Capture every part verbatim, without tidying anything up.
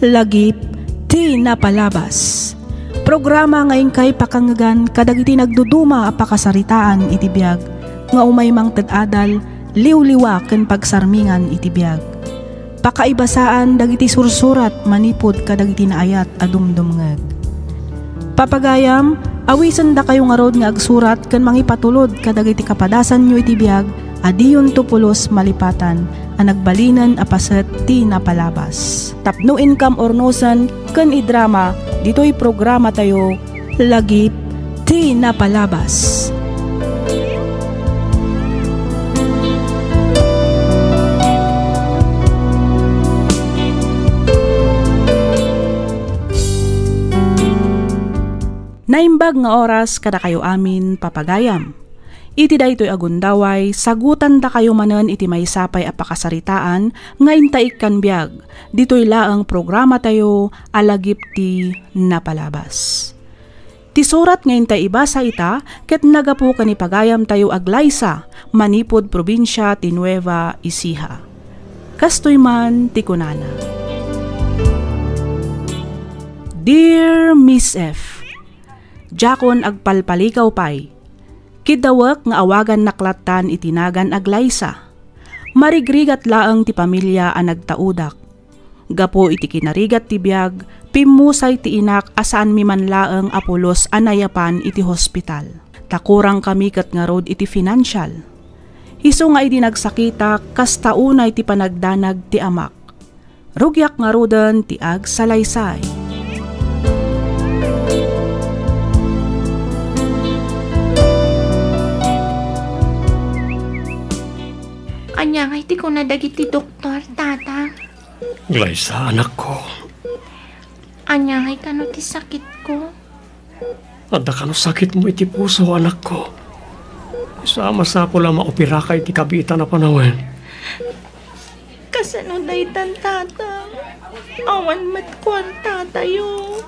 Lagip ti napalabas. Programa nga inkay pakangngegan kadagiti nagduduma a pakasaritaan iti biag nga umay mangted adal, liwliwa ken pagsarmingan iti biag. Pakaibasaan dagiti sursurat manipud kadagiti naayat a dumdumngeg. Papagayam, awisendakayo ngarud nga agsurat ken mangipatulod kadagiti kapadasanyo iti biag a diyonto pulos malipatan a nagbalinen a paset ti napalabas. Tapno inkam urnosen ken idrama ditoy programatayo, Lagip ti Napalabas. Naimbag nga oras kadakayo amin, papagayam. Iti daytoy a gundaway, sagutandakayo manen iti maysa pay a pakasaritaan nga intaikkan biag, ditoy laeng programatayo a Lagip ti Napalabas. Ti surat nga intay ibasa ita ket nagapu ken ni pagayamtayo a Glyza, manipud probinsia ti Nueva Ecija. Kastoy man ti kunana, Dear Miss F, diakon agpalpaligaw pay. Kiddawek nga awagannak lattan iti nagan a Glyza. Marigrigat laeng ti pamilia a nagtaudak. Gapu iti kinarigat ti biag, pimmusay ti inak a saanmi man laeng a pulos a nayapan iti hospital. Ta kurangkami ket ngarud iti financial. Isu nga idi nagsakitak, kasta unay ti panagdanag ti amak. Rugiak ngaruden ti agsalaysay. Ania ngay ti kuna dagiti doktor, Tata? Glyza, anakko. Ania ngay kano ti sakitko? Adda kano sakitmo iti puso, anakko. Isu a masapul a maoperaka iti kabiitan a panawen. Kasano daytan, Tata? Awan met kuan, Tatayo.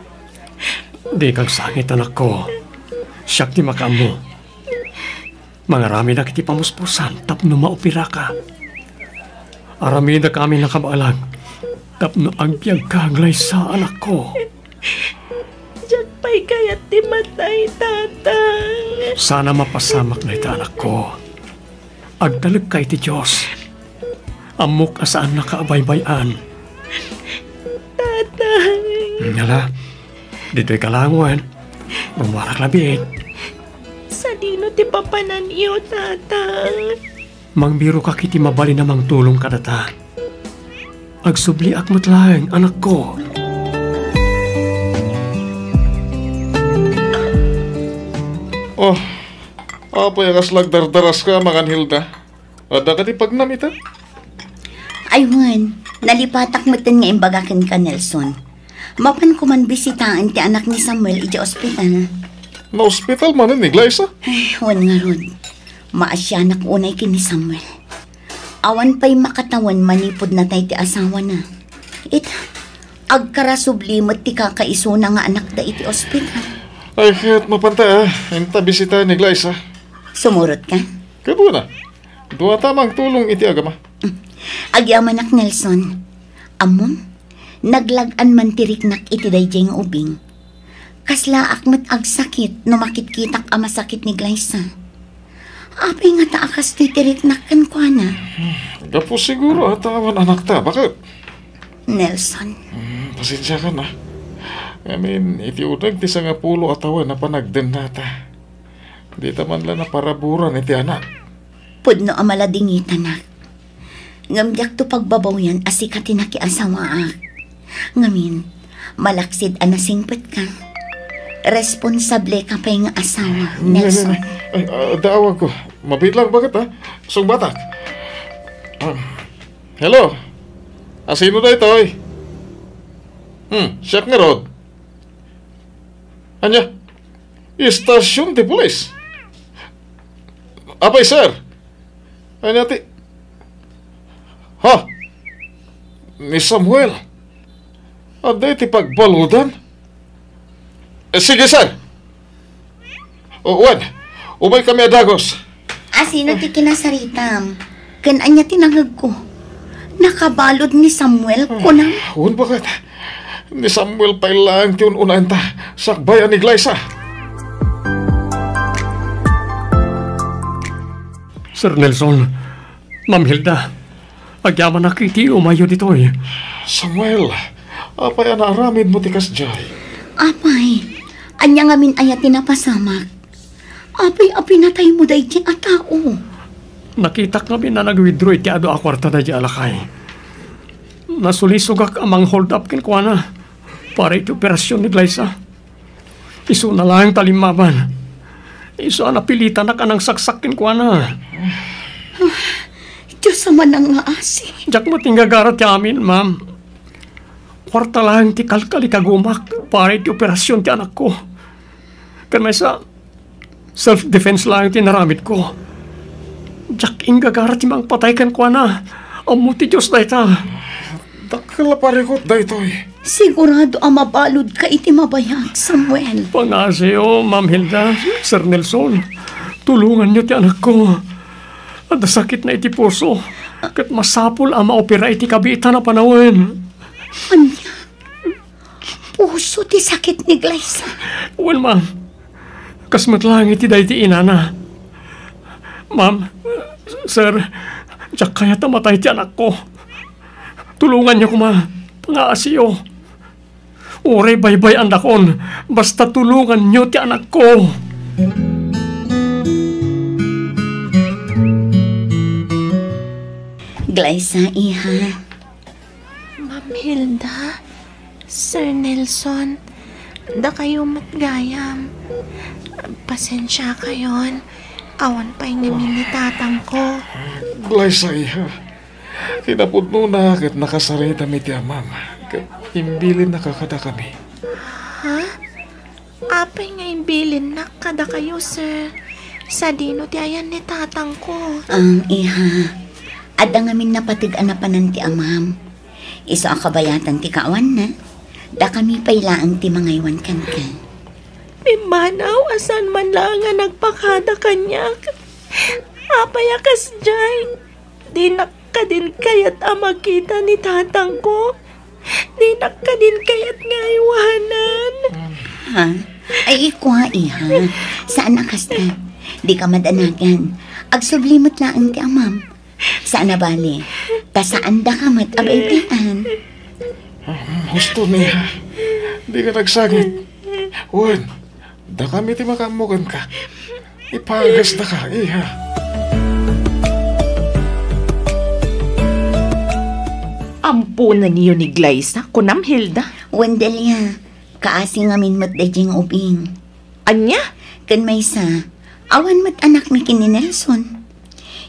Dika agsangit, anakko. Siak ti makaammo. Mangaramidak iti pamuspusan tapno maoperaka. Aramidek amin a kabaelan tapno agbiagka, Glyza, anakko. Diak pay kayat ti matay, Tatang. Sana mapasamak dayta, anakko. Agtalekka iti Dios. Ammok a saannaka a baybay-an. Tatang. Ngala, ditoy kalangoen. Rummuarak labiit. Sadino ti papananyo, Tatang? Mangbirokak iti mabalin a mangtulong kadata. Agsubliak met laeng, anakko. Oh, apay a kasla agdardaraska, Mangan Hilda? Adda kadi pagnam ita? Ay, wen, nalipatak metten nga imbaga kenka, Nelson. Mapanko man bisitaen ti anak ni Samuel idiay ospital. Naospital manen ni Glyza? Ay, wen ngarud. Maasianak unay ken ni Samuel. Awan pay makatawen manipud natay ti asawana. Ita, agkarasubli met ti kakaisuna nga anakda iti ospital. Ay, ket mapanta, ah. Inta bisitaen ni Glyza. Sumurotka? Ket wen a. Duata mangtulong iti agama. Agyamanak, Nelson. Ammom, naglag-an man ti riknak iti daydiay nga ubing. Kaslaak met agsakit no makitkitak a masakit ni Glyza. Apay ngata a kastoy ti riknak kenkuana? Gapu siguro a ta awan anakta, baket. Nelson. Hmm, pasensiakan, ah. Ngamin, iti uneg ti sangapulo a tawen a panagdennata. Dita man la naparaburan iti anak. Pudno a maladingitanak. Ngem diakto pagbabawian a sika ti nakiasawaak. Ngamin, malaksid a nasingpetka. Responsable ka pay nga asawa, Nelson. Ay, ah, daawag ko. Mabilang, baket, ha? Sungbatak. Um, hello? Asino daytoy? Hmm, siak ngarud. Ania? Istasyon ti pulis? Apay, sir? Ania ti, ha? Ni Samuel? Adda iti pagbaludan? Eh, sige, sir. O, wen, umay kami a dagus. Asino ti kinasaritam? Ken ania ti nangegko? Nakabalud ni Samuel, kunam? Wen, baket. Ni Samuel pay laeng ti un-unaenta, sakbay a ni Glyza. Sir Nelson, Ma'am Hilda, agyamanak iti umayyo ditoy. Samuel, apay a naaramidmo ti kasdiay? Apay, ania ngamin aya ti napasamak? Apay a pinataymo daydi a tao? Nakitak ngamin a nag-withdraw iti adu a kuarta daydi a lakay. Nasulisogak a mang-hold up kenkuana para iti operasion ni Glyza. Isuna laeng ta limmaban. Isu a napilitanak a nangsaksak kenkuana. Dios a manangngaasi. Diak met inggagara ti amin, ma'am. Kuarta laeng ti kalkalikagumak para iti operasion ti anakko. Ken maysa, self-defense laeng ti inaramidko. Diak inggagara ti mangpatay kenkuana. Ammo ti Dios dayta. Dakkel a parikut daytoy. Sigurado a mabaludka iti mabayag, Samuel. Pangaasiyo, Ma'am Hilda, Sir Nelson. Tulonganyo ti anakko. Adda sakitna iti puso. Ket masapul a maopera iti kabiitan a panawen. Ania? Puso ti sakit ni Glyza? Wen, ma'am. Kas met laeng iti daydi inana. Ma'am, sir, diak kayat a matay ti anakko. Tulonganyo koma, pangaasiyo. Uray baybay-annakon, basta tulonganyo ti anakko. Glyza, iha. Ma'am Hilda, Sir Nelson, dakayo met gayam. Pasensiakayon, awan pay ngamin ni tatangko. Glyza, iha. Kinapudnona ket nakasaritam iti amam, ket imbilinnaka kadakami. Ha? Apay nga imbilinnak kadakayo, sir? Sadino ti ayan ni tatangko? Ang iha, adda ngamin napateg a napanan ti amam. Isu a kabayatan ti kaawanna, dakami pay laeng ti mangaywan kenka. Pimmanaw a saan man laeng a nagpakada kaniak. Apay a kasdiay? Dinak kadin kayat a makita ni tatangko. Dinak kadin kayat nga aywanan. Ha? Ay, ikua, iha. Saan a kasta? Dika madanagan. Agsubli met laeng ti amam. Saan a bale, ta saandaka met a baybay-an. Husto, iha. Dika nagsangit. Wen, dakami ti makaammo kenka. Ipagasdaka, iha. Amponenyo ni Glyza, kunam, Hilda? Wen, Delia, kaasi ngamin met daydiay nga ubing. Ania? Ken maysa, awan met anakmi ken ni Nelson.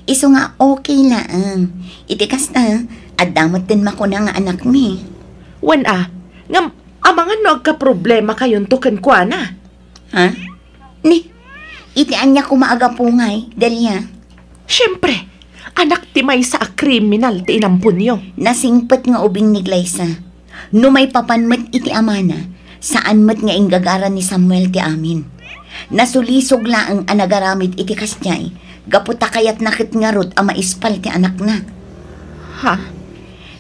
Isu nga okay laeng. Iti kasta, adda metten makuna nga anakmi. Wen a, ngem amangan no agkaproblemakayonto kenkuana? Ha? Ni, iti ania koma a gapu ngay, Delia? Siempre, anak ti maysa a kriminal ti inamponyo. Nasingpet nga ubing ni Glyza. No maipapan met iti amana, saan met nga inggagara ni Samuel ti amin. Nasulisog laeng a nagaramid iti kasdiay, gapu ta kayatna ket ngarud a maispal ti anakna. Ha?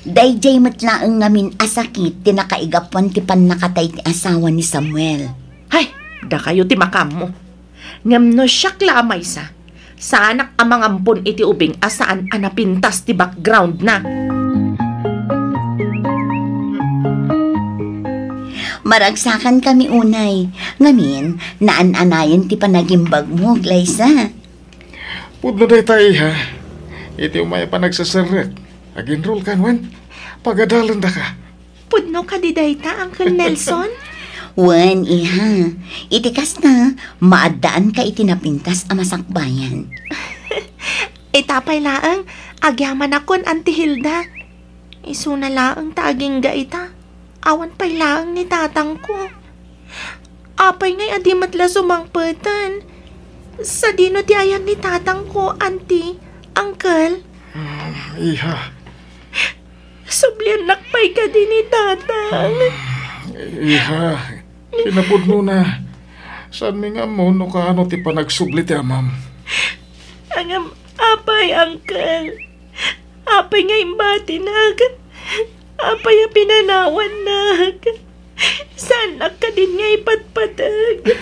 Daydiay met laeng ngamin a sakit ti nakaigapuan ti pannakatay ti asawa ni Samuel. Hay, dakayo ti makaammo. Ngem no siak la a maysa, saanak a mangampon iti ubing a saan a napintas ti backgroundna. Maragsakankami unay, ngamin, naan-anayen ti panagimbagmo, Glyza. Pudno dayta, iha. Iti umay a panagseserrek, ag-enrollkan, wen? Pagadalendaka. Pudno kadi dayta, Uncle Nelson? Wen, iha. Iti kasta, maaddaanka iti napintas a masakbayan. Ita pay laeng, agyamanakon, Auntie Hilda. Isuna laeng ta agingga ita, awan pay laeng ni tatangko. Apay ngay a di met la sumangpeten? Sadino ti ayan ni tatangko, Auntie, Uncle? Ah, iha. Subliannak pay kadi ni tatang. Iha, kinapudnona, saanmi nga ammo no kaano ti panagsubli ti amam. Ngem, apay, Uncle? Apay nga imbatinak? Apay a pinanawannak? Pateg.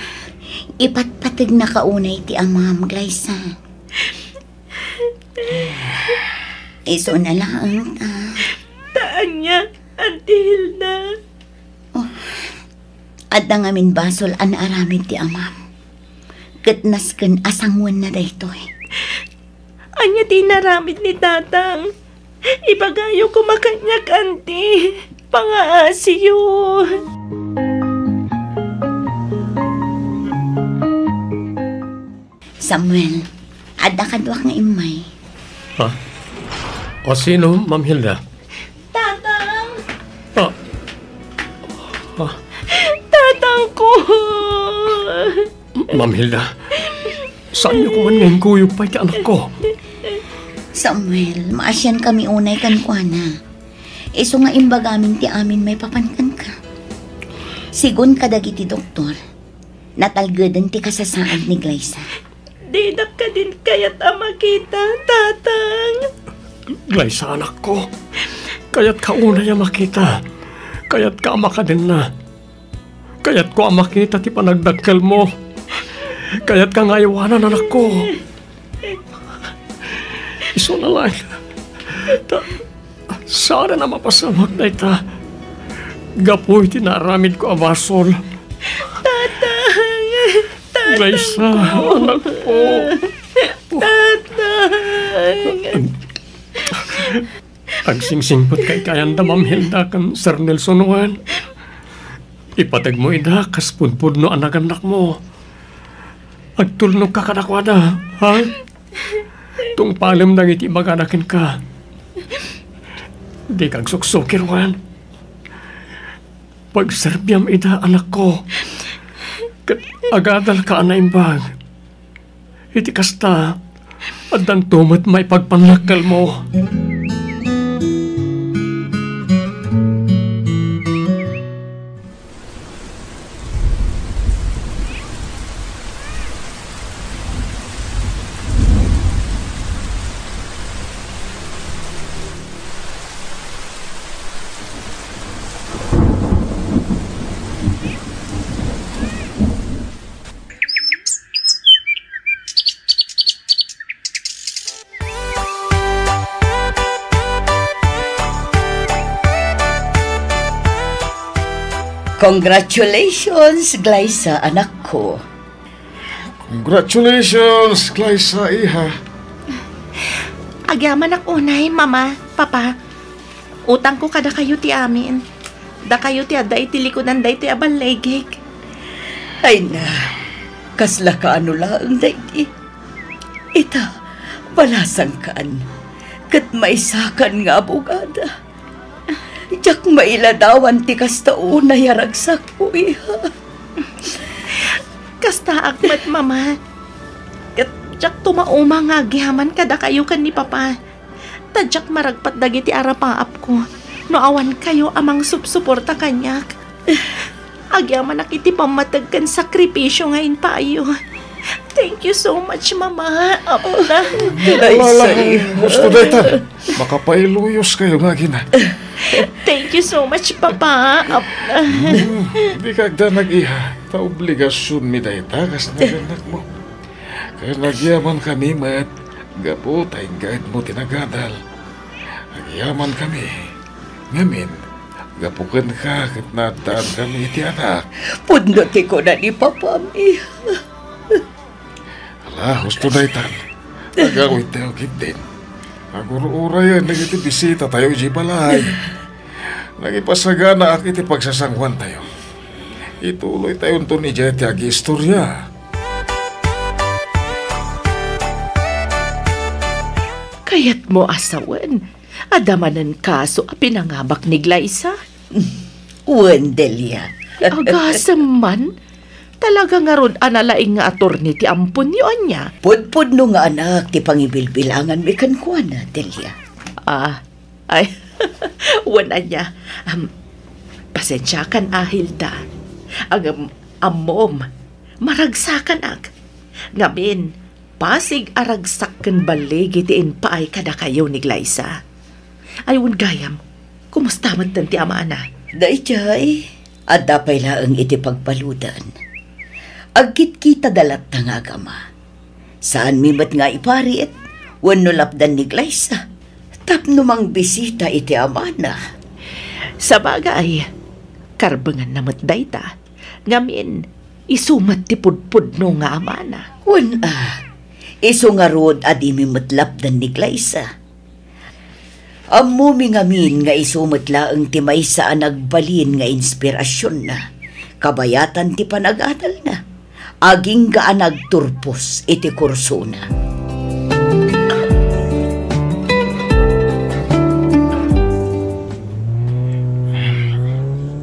Ipatpategnaka unay ti amam, Glyza. Isu na laeng ta. Ta ania, Auntie Hilda? Oh, adda ngamin basol a naaramid ti amam. Ket nasken a sangoenna daytoy. Ania ti inaramid ni Tatang? Ibagayo koma kaniak, Auntie. Pangaasiyo. Samuel, adda kaduak nga immay. Ha? O sino, Ma'am Hilda? Tatang! Ah. Ah. Tatang ko! Ma'am Hilda, saanyo koma nga inkuyog pay ti anakko? Samuel, maasian kami unay kenkuana. Isu nga imbagamin ti amin maipapan kenka. Sigun kadagiti doktor, natalgeden ti kasasaad ni Glyza. Didak kadin kayat a makita, Tatang. Glyza, anakko. Kayatka unay a makita. Kayatka a makadenna. Kayatko a makita ti panagdakkelmo. Kayatka nga aywanan, anakko. Isu na laeng. Ta, saan a mapasamak dayta. Gapu iti naaramidko a basol. Tatang! Tatang Glyza, ko! Anakko. Tatang! Agsingsingpet kaykayanda, Ma'am Hilda ken Sir Nelson wen. Ipategmo ida kas pudpudno a nagannakmo. Agtulnogka kadakuada, ha? Tungpalem dagiti ibagada kenka. Dika agsuksukir wen. Pagserbiam ida, anakko. Ket agadalka a naimbag. Iti kasta, addanto met maipagpannakkelmo. Congratulations, Glyza, anakko. Congratulations, Glyza, iha. Agyamanak unay, Mama, Papa. Utangko kadakayo ti amin. Dakayo ti adda iti likudan daytoy a balligig. Ay na, kasla kaano laeng daydi? Ita, balasangkan, ket maisakan nga abogada. Diak mailadawan ti kasta unay a ragsakko, iha. Kastaak met, Mama. Ket diak tumauma nga agyaman kadakayo ken ni Papa. Ta diak maragpat dagiti arapaapko no awan kayo a mangsupsuporta kaniak. Agyamanak iti pammateg ken sakripisio nga impaayyo. Thank you so much, Mama, Apna. Ala, ala, husto dayta. Makapailuyos kayo nga agina. Thank you so much, Papa, Apna. Hmm, dika agdanag, iha. Ta obligasionmi dayta kas nagannakmo. Ken agyamankami met gapu ta ingaedmo ti nagadal. Agyamankami. Ngamin, gapu kenka ket naaddaankami iti anak. Pudno ti kuna ni Papam, iha. Ala, husto daytan. Agawidtayo ketdin. Agur-urayen dagiti bisitatayo idiay balay. Nangipasaganaak iti pagsasangoantayo. Ituloytayonton idiay ti agiistoria. Kayatmo a sawen, adda manen kaso a pinangabak ni Glyza? Wen, Delia. Agasem man. Talaga ngarud a nalaing nga attorney ti amponyo, ania? Pudpudno nga anak ti pangibilbilanganmi kenkuana, Delia. Ah, ay, wen, ania. Am, pasensiakan, a, Hilda. Ngem, ammom, maragsakanak. Ngamin, pasig a ragsak ken balligi ti impaay kadakayo ni Glyza. Ay, wen gayam, kumusta metten ti amana? Daydiay, adda pay laeng iti pagbaludan. Agkitkitada latta nga agama. Saanmi met nga iparit wenno lapdan ni Glyza tapno mangbisita iti amana. Sabagay, karbenganna met dayta. Ngamin, isu met ti pudpudno nga amana. Wen a, isu ngarud a dimi met lapdan ni Glyza. Ammomi ngamin nga isu met laeng ti maysa a nagbalin nga inspirasionna, kabayatan ti panagadalna, agingga a nagturpos iti kursona.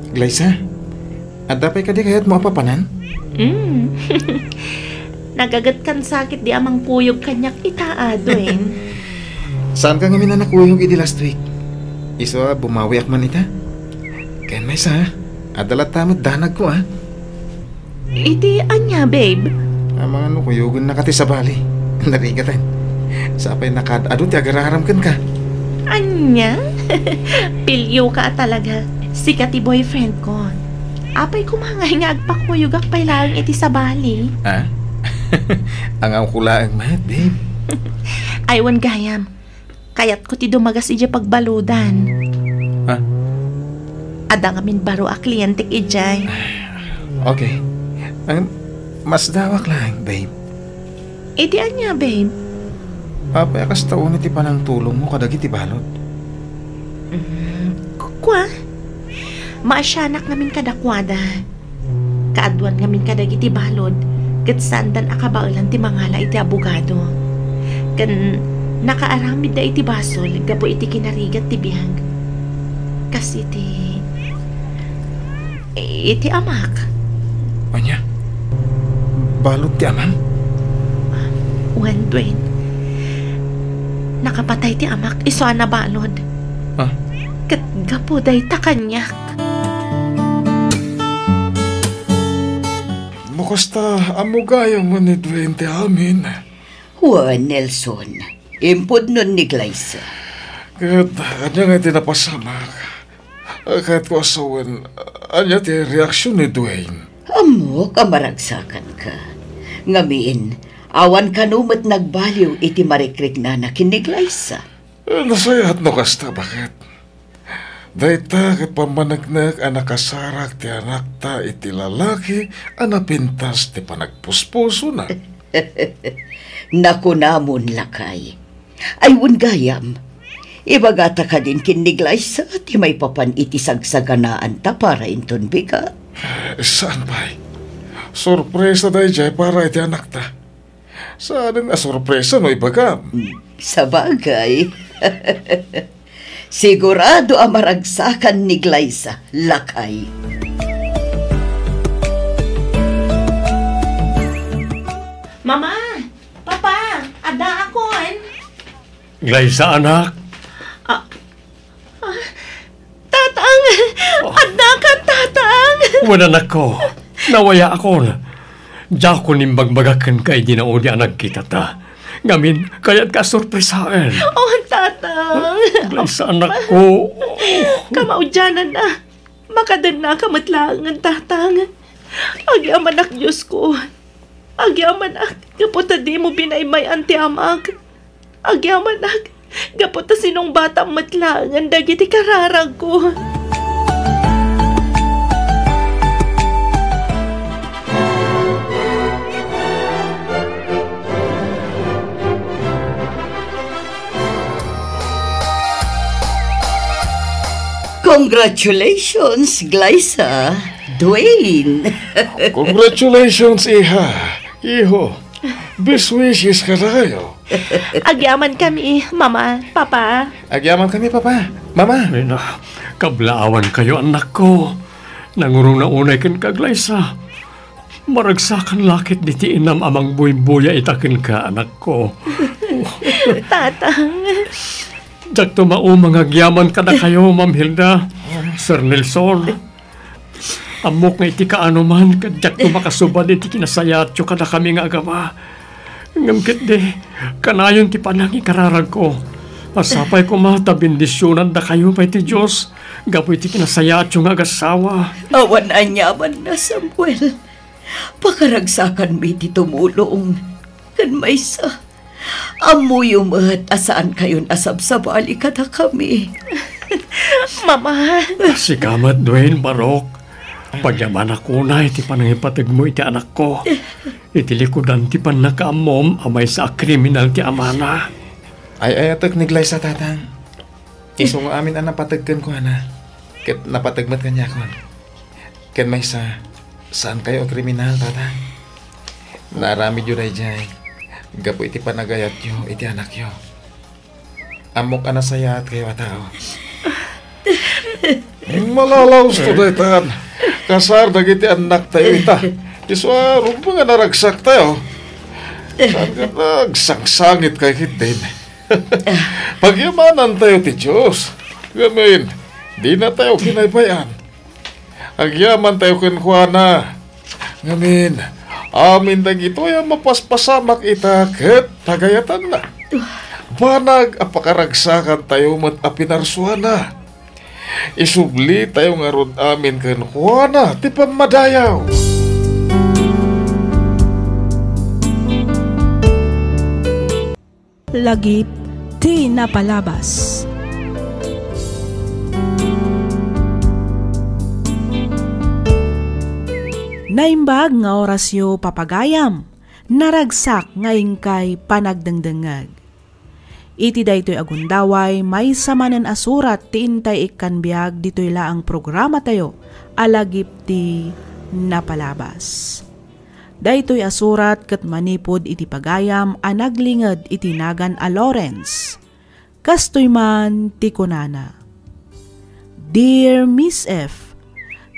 Glyza, adda pay kadi kayatmo a papanan? Mm. Nagagetkan sakit di amang kuyog kaniak ita, Dwayne. Saanka ngamin a nakuyog idi last week? Isu a bumawiak man ita. Ken maysa, adda latta met danagko, a. Iti ania, babe? Amangan no kuyogennaka ti sabali. Narigaten. Sapay nakaad-adu ti agararam kenka. Ania? Pilioka a talaga. Sika ti boyfriend ko. Apay koma ngay nga agpakuyogak pay laeng iti sabali? A? Angawko laeng met, babe. Ay, wen gayam. Kayatko ti dumagas idiay pagbaludan. Ha? Adda ngamin baro a klientek idiay. Okay. Ang, masdawak laeng, babe. Iti ania, babe? Apay a kasta unay ti panangtulongmo kadagiti balud? Mm, ku-, kua? Maasianak ngamin kadakuada. Kaaduan ngamin kadagiti balud, ket saandan a kabaelan ti mangala iti abogado. Ken nakaaramidda iti basol gapu iti kinarigat ti biag. Kas iti, iti amak. Ania? Balud ti amam? Wen, Dwayne. Nakapatay ti amak isu a nabalud. Ah? Ket gapu dayta kaniak. No kasta, ammo gayam ni Dwayne ti amin. Wen, Nelson, impudnon ni Glyza. Ket ania nga ti napasamak? Kayatko a sawen, ania ti reaksion ni Dwayne? Ammok a maragsakanka. Ngamin, awan kano met nagbaliw iti marikriknana ken ni Glyza. Eh, nasayaat no kasta, baket? Dayta ket pammaneknek a nakasarak ti anakta iti lalaki a napintas ti panagpuspusona. Nakunamon, lakay. Ay, wen gayam, ibagata kadin ken ni Glyza ti maipapan iti sagsaganaanta para inton bigat? Eh, saan pay? Sorpresa daydiay para iti anakta. Saanen a sorpresa no ibagam. Hmm, sabagay. Sigurado a maragsakan ni Glyza, lakay. Mama! Papa! Addaakon! Glyza, anak! Ah, ah, Tatang! Oh. Addaka, Tatang! Wen, anakko, nawayaakon. Diakon imbagbaga kenka idi naudi a nagkitata. Ngamin, kayatka a sorpresaen. Oh, Tatang! Glyza, anakko. Kamaudiananna. Makadennaka met laengen, Tatang. Agyamanak, Diosko. Agyamanak, gapu ta dimo binaybay-an ti amak. Agyamanak, gapu ta sinungbatam met laengen dagiti kararagko. Congratulations, Glyza, Dwayne. Congratulations, iha, iho. Best wishes kadakayo. Agyamankami, Mama, Papa. Agyamankami, Papa, Mama. Ay na, kablaawankayo, anakko. Nangurongna unay kenka, Glyza. Maragsakan la ketdi ti inam a mangbuybuya ita kenka, anakko. Tatang. Diakto mauma nga agyaman kadakayo, Ma'am Hilda, Sir Nelson. Ammok nga iti kaanoman, ket diakto makasubad iti kinasayaatyo kadakami nga agama. Ngem ketdi, kanayon ti panangikararagko. A sapay koma ta bendisionandakayo pay ti Dios gapu iti kinasayaatyo nga agassawa. Awan aniamanna, Samuel. Pakaragsakanmi ti tumulong. Ken maysa, ammoyo met a saankayon a sabsabali kadakami. Mama. Sika met, Dwayne, barok. Pagyamanak unay ti panangipategmo iti anakko. Iti likudan ti pannakaammom a maysa a kriminal ti amana. Ay-ayatek ni Glyza, Tatang. Isu nga amin a napateg kenkuana, ket napateg met kaniakon. Ken maysa, saankayo a kriminal, Tatang. Naaramidyo daydiay gapu iti panagayatyo iti anakyo. Ammok a nasayaatkayo a tao. Malalaosto daytan. Kasar dagiti annaktayo ita. Isu a rumbeng a naragsaktayo. Saan nga nagsangsangitkayo ketdin? Pagyamanantayo ti Dios. Ngamin, dinatayo kinaybay-an. Agyamantayo kenkuana. Ngamin, amin dagitoy a mapaspasamak ita ket pagayatanna. Banag a pakaragsakantayo met a pinarsuana. Isublitayo ngarud amin kenkuana ti pammadayaw. Lagip ti napalabas. Naimbag nga orasyo, papagayam, naragsak nga inkay panagdengdengngeg. Iti daytoy a gundaway, maysa manen a surat ti intay ikkan biag ditoy laeng programatayo a Lagip ti Napalabas. Daytoy a surat ket manipud iti pagayam a naglinged iti nagan a Lawrence. Kastoy man ti kunana, "Dear Miss F,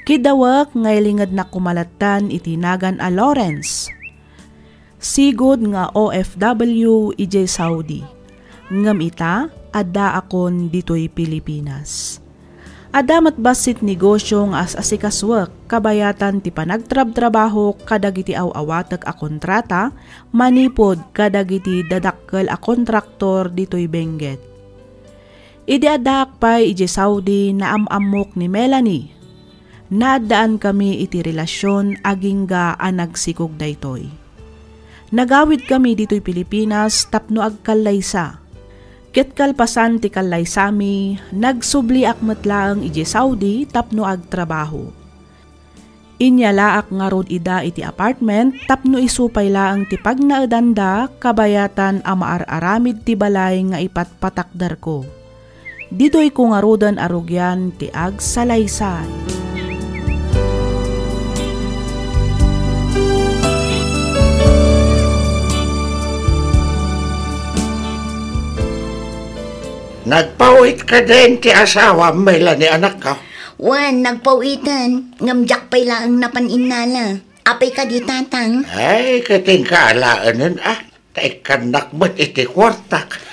kidawek nga ilingednak koma lattan iti nagan a Lawrence. Sigud nga O F W idiay Saudi. Ngem ita, addaakon ditoy Pilipinas. Adda met bassit negosio nga as-asikasuek kabayatan ti panagtrabtrabaho kadagiti aw-awatek a kontrata manipud kadagiti dadakkel a kontraktor ditoy Benguet. Idi addaak pay idiay Saudi, naam-ammok ni Melanie. Naaddaankami iti relasion agingga a nagsikog daytoy. Nagawidkami ditoy Pilipinas tapno agkallaysa. Ket kalpasan ti kallaysami, nagsubliak met laeng idiay Saudi tapno agtrabaho. Inyalaak ngarud ida iti apartment tapno isu pay laeng ti pagnaedanda kabayatan a maar-aramid ti balay nga ipatpatakderko. Ditoyko ngaruden a rugian ti agsalaysay." Nagpaw-it kadin ti asawam, Melanie, anakko? Wen, nagpaw-iten, ngem diak pay laeng napan innala. Apay kadi, Tatang? Ay, ket inka alaenen, a. Ta ikkannak met iti kuartak.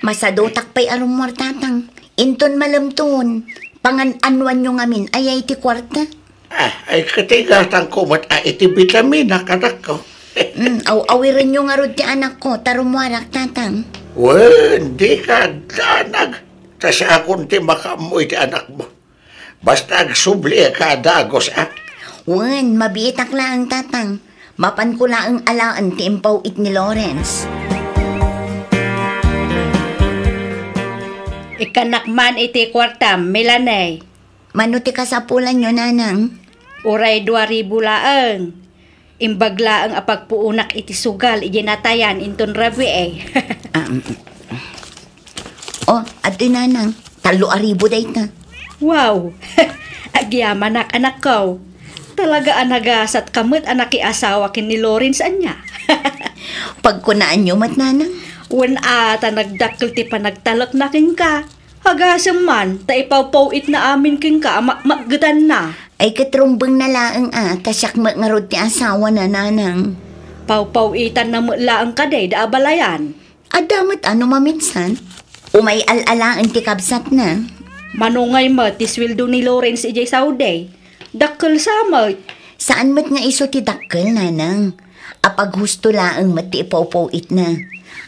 Masadutak pay a rummuar, Tatang. Inton malemton, pangan-anuanyo ngamin aya iti kuarta? Ah, ay, ket igatangko met a iti bitamina kadakko. Mm, aw-awirenyo ngarud ti anakko, ta rummuarak, Tatang. Wen, dika addanag. Ta siakon ti makaammo iti anakmo. Basta agsubliak a dagus, a. Wen, mabiitak laeng, Tatang. Mapanko laeng alaen ti impaw-it ni Lawrence. Ikkannak man iti kuartam, Melanie. Mano ti kasapulanyo, Nanang? Uray dua ribu laeng. Imbag laeng a pagpuonak iti sugal idiay natayan inton rabii. Ah, mm, mm. Oh, adtoy, Nanang. Tallo a ribu dayta. Wow! Agyamanak, anakko. Talaga a nagasatka met a nakiasawa ken ni Lawrence, ania? Pagkunaanyo met, Nanang? Wen a, ta nagdakkel ti panagtalekna kenka. Agasem man, ta ipawpaw-itna amin kenka a makmakgetanna. Ay, ket rumbengna laeng a, ta siak met ngarud ti asawana, Nanang. Pawpaw-itanna met laeng kadi da abalayan. Adda met a no maminsan. Umay al-alaen ti kabsatna. Mano ngay met ti sueldo ni Lawrence idiay Saudi? Dakkel sa met. Saan met nga isu ti dakkel, Nanang. Apaghusto laeng met ti ipawpaw-itna.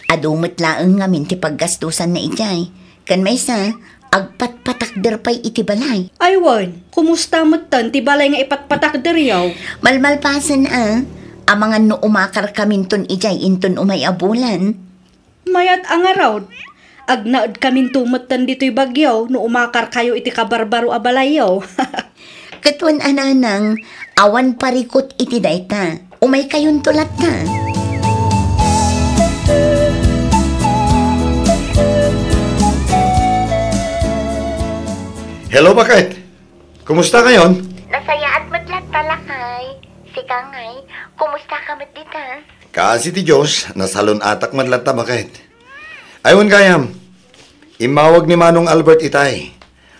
Adu met laeng ngamin ti paggastusanna idiay. Ken maysa, agpatpatakder pay iti balay. Ay wen, kumusta metten ti balay nga ipatpatakderyo? Malmalpasen a, amangan no umakarkaminton idiay inton umay a bulan. Mayat a ngarud, agnaedkaminto metten ditoy bagyo no umakarkayo iti kabarbaro a balayyo. Ket wen a nanang, awan parikut iti dayta. Umaykayonto latta. Hello, baket. Kumusta kayon? Nasayaat met latta, lakay. Sika ngay, kumusta ka met dita? Kaasi ti Dios, nasalun-atak met latta, baket. Ay wen gayam, immawag ni Manong Albert itay.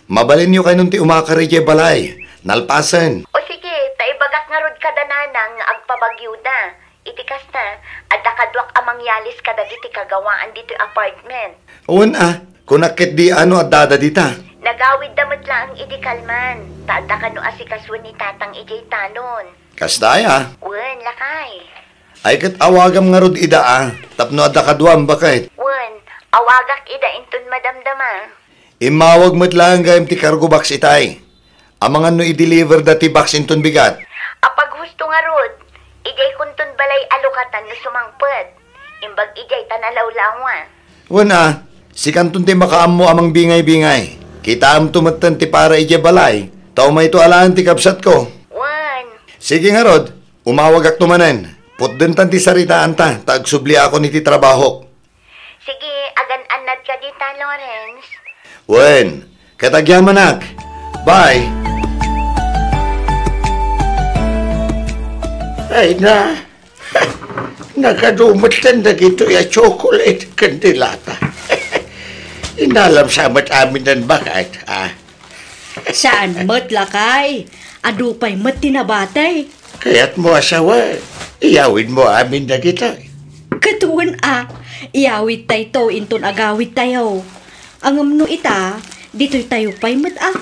Mabalinyo kaynon ti umakar idiay balay. Nalpasen. O sige, ta ibagak ngarud kada nanang nga agpabagyoda. Iti kasta, adda kaduak a mangyalis kadagiti kagawaan ditoy apartment. Wen a, kunak ketdi a no addada dita. Nagawidda met laeng idi kalman, ta adda kano asikasuen ni tatang idiay talon. Kasta aya? Wen, lakay. Ay ket awagam ngarud ida a, tapno adda kaduam, baket. Wen, awagak ida inton madamdama. Immawag met laeng gayam ti cargo box itay. Amangan no i-deliver da ti box inton bigat. Apaghusto ngarud, idiay kunton balay a lukatan no sumangpet. Imbag idiay ta nalawlawa. Wen a, sikanton ti makaammo a mangbingay-bingay. Kitaamto metten ti para idiay balay, ta umayto alaen ti kabsatko. Wen. Sige ngarud, umawagakto manen. Putdentan ti saritaanta, ta agsubliakon iti trabahok. Sige, agan-annadka dita, Lawrence. Wen, ket agyamanak. Bye. Ay na, nakadumetten dagitoy a chocolate ken ti lata. Inalam sa met amin nan baket, a. Saan met, lakay. Adu pay met ti nabati. Kayatmo a sawen, iyawidmo amin dagitoy. Ket wen a, iyawidtayto inton agawidtayo. Ngem no ita, ditoytayo pay met a.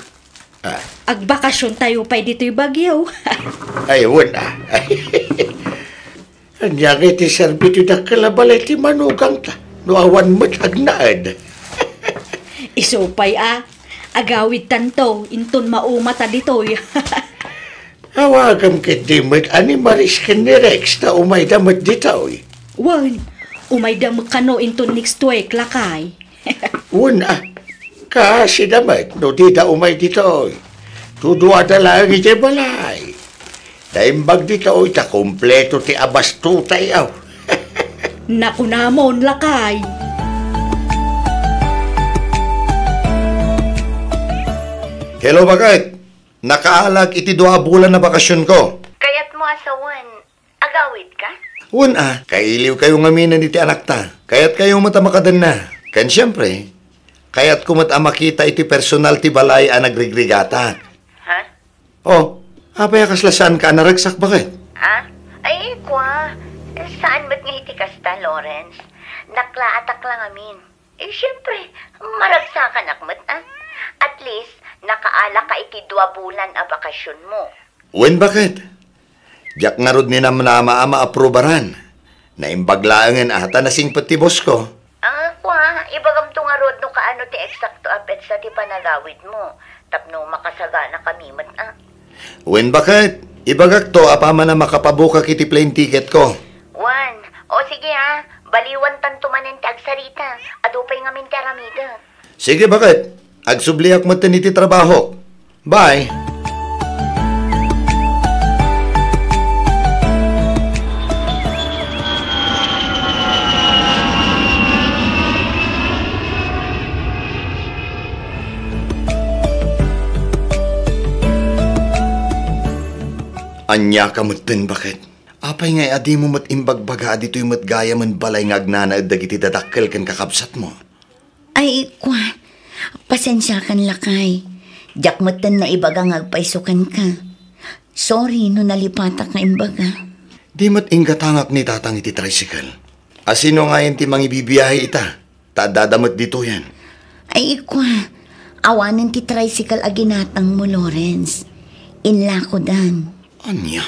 Ah. Agbakasiontayo pay ditoy bagyo. Ay, wen a. Ania ngay ti serbi ti dakkel a balay ti manugangta no awan met agnaed? Isu pay a, agawidtanto inton maumata ditoy. Awagam ketdi met a ni Maris ken ni Rex ta umayda met ditoy. Wen, umayda met kano inton next week, lakay. Wen a, kaasida met no dida umay ditoy. Duduada laeng idiay balay. Naimbag ditoy ta kompleto ti abastutayo. Nakunamon, lakay. Hello, baket. Nakaalak iti dua a bulan a bakasionko. Kayatmo a sawen, agawidka? Wen a, kailiwkayo ngamin iti anakta. Kayatkayo met a makadenna. Ken siempre, kayatko met a makita iti personal ti balay a nagrigrigatak. Ha? O, apay a kasla saanka a naragsak, baket? Ah? Ay, kua, saan met nga iti kasta, Lawrence. Naklaatak la ngamin. Eh, siyempre, maragsakanak met, ah. At least, nakaalaka iti dua bulan a bakasionmo. Wen, baket? Diak ngarud ninamnama a maaprubaran. Naimbag laengen a ta nasingpet ti bosko. Ah, kua, ibagamto ngarud no kaano ti eksakto a petsa ti panagawidmo, tapno makasagana kami met, ah. Wen, baket, ibagakto apaman a makapabukak iti plane ticketko. Wen, o sige, ah, baliwantanto manen ti agsarita, adu pay ngamin ti aramidek. Sige, baket, agsubliak metten iti trabaho. Bye! Ania ka metten, baket? Apay nga adimo met imbagbaga a ditoy met gayamen balay nga agnanaed dagiti dadakkel ken kakabsatmo? Ay, kua, pasensiakan lakay. Diak metten naibaga nga agpayso kenka. Sorry no nalipatak nga imbaga. Di met inggatangak ni Tatang iti tricycle. A sino ngayen ti mangibibiyahe ita? Ta addada met ditoyen. Ay, kua, awanen ti tricycle a ginatangmo, Lawrence. Inlakodan. Ania?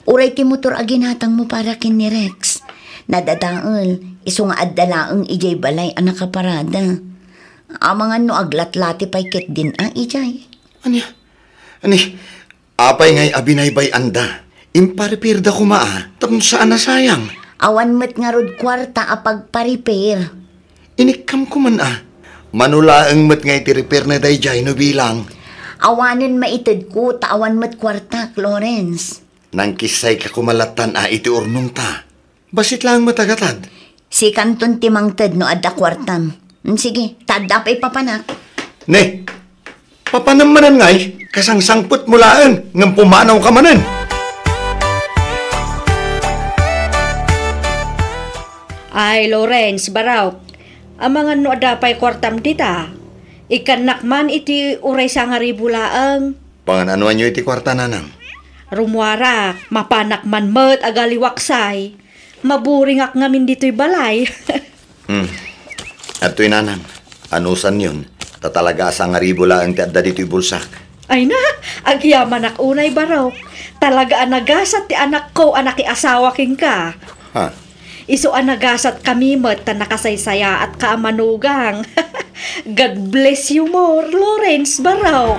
Uray ti motor a ginatangmo para ken ni Rex. Nadadael, isu nga adda laeng idiay balay a nakaparada. Amangan no aglatlati pay ketdin a idiay. Ania? Ani, apay ngay a binaybay-anda? Impa-repairda koma a, tapno saan a sayang. Awan met ngarud kuarta a pagpa-repair. Inikkam koman a. Mano laeng met nga iti repairna daydiay no bilang. Awanen maitedko ta awan met kuartak, Lawrence. Nangkissayka koma lattan a iti urnongta. Bassit laeng met a gatad. Sikanton ti mangted no adda kuartam. Mm, sige, ta adda pay papanak. Ne, papanam manen ngay, kasangsangpetmo laeng, ngem pumanawka manen. Ay, Lawrence, Barok, amangan no adda pay kuartam dita. Ikkannak man iti uray sangaribu laeng. Pangan-anoanyo iti kuarta, nanang? Rummuarak, mapanak man met agaliwaksay. Maburingak ngamin ditoy balay. Hmm. Adtoy, nanang. Anusanyon, ta talaga a sangaribu laeng ti adda ditoy bulsak. Ay na, agyamanak unay, Barok. Talaga a nagasat ti anakko a nakiasawa kenka. Ha? Isu a nagasatkami met ta nakasaysayaatka a manugang. God bless you more, Lawrence, Barok.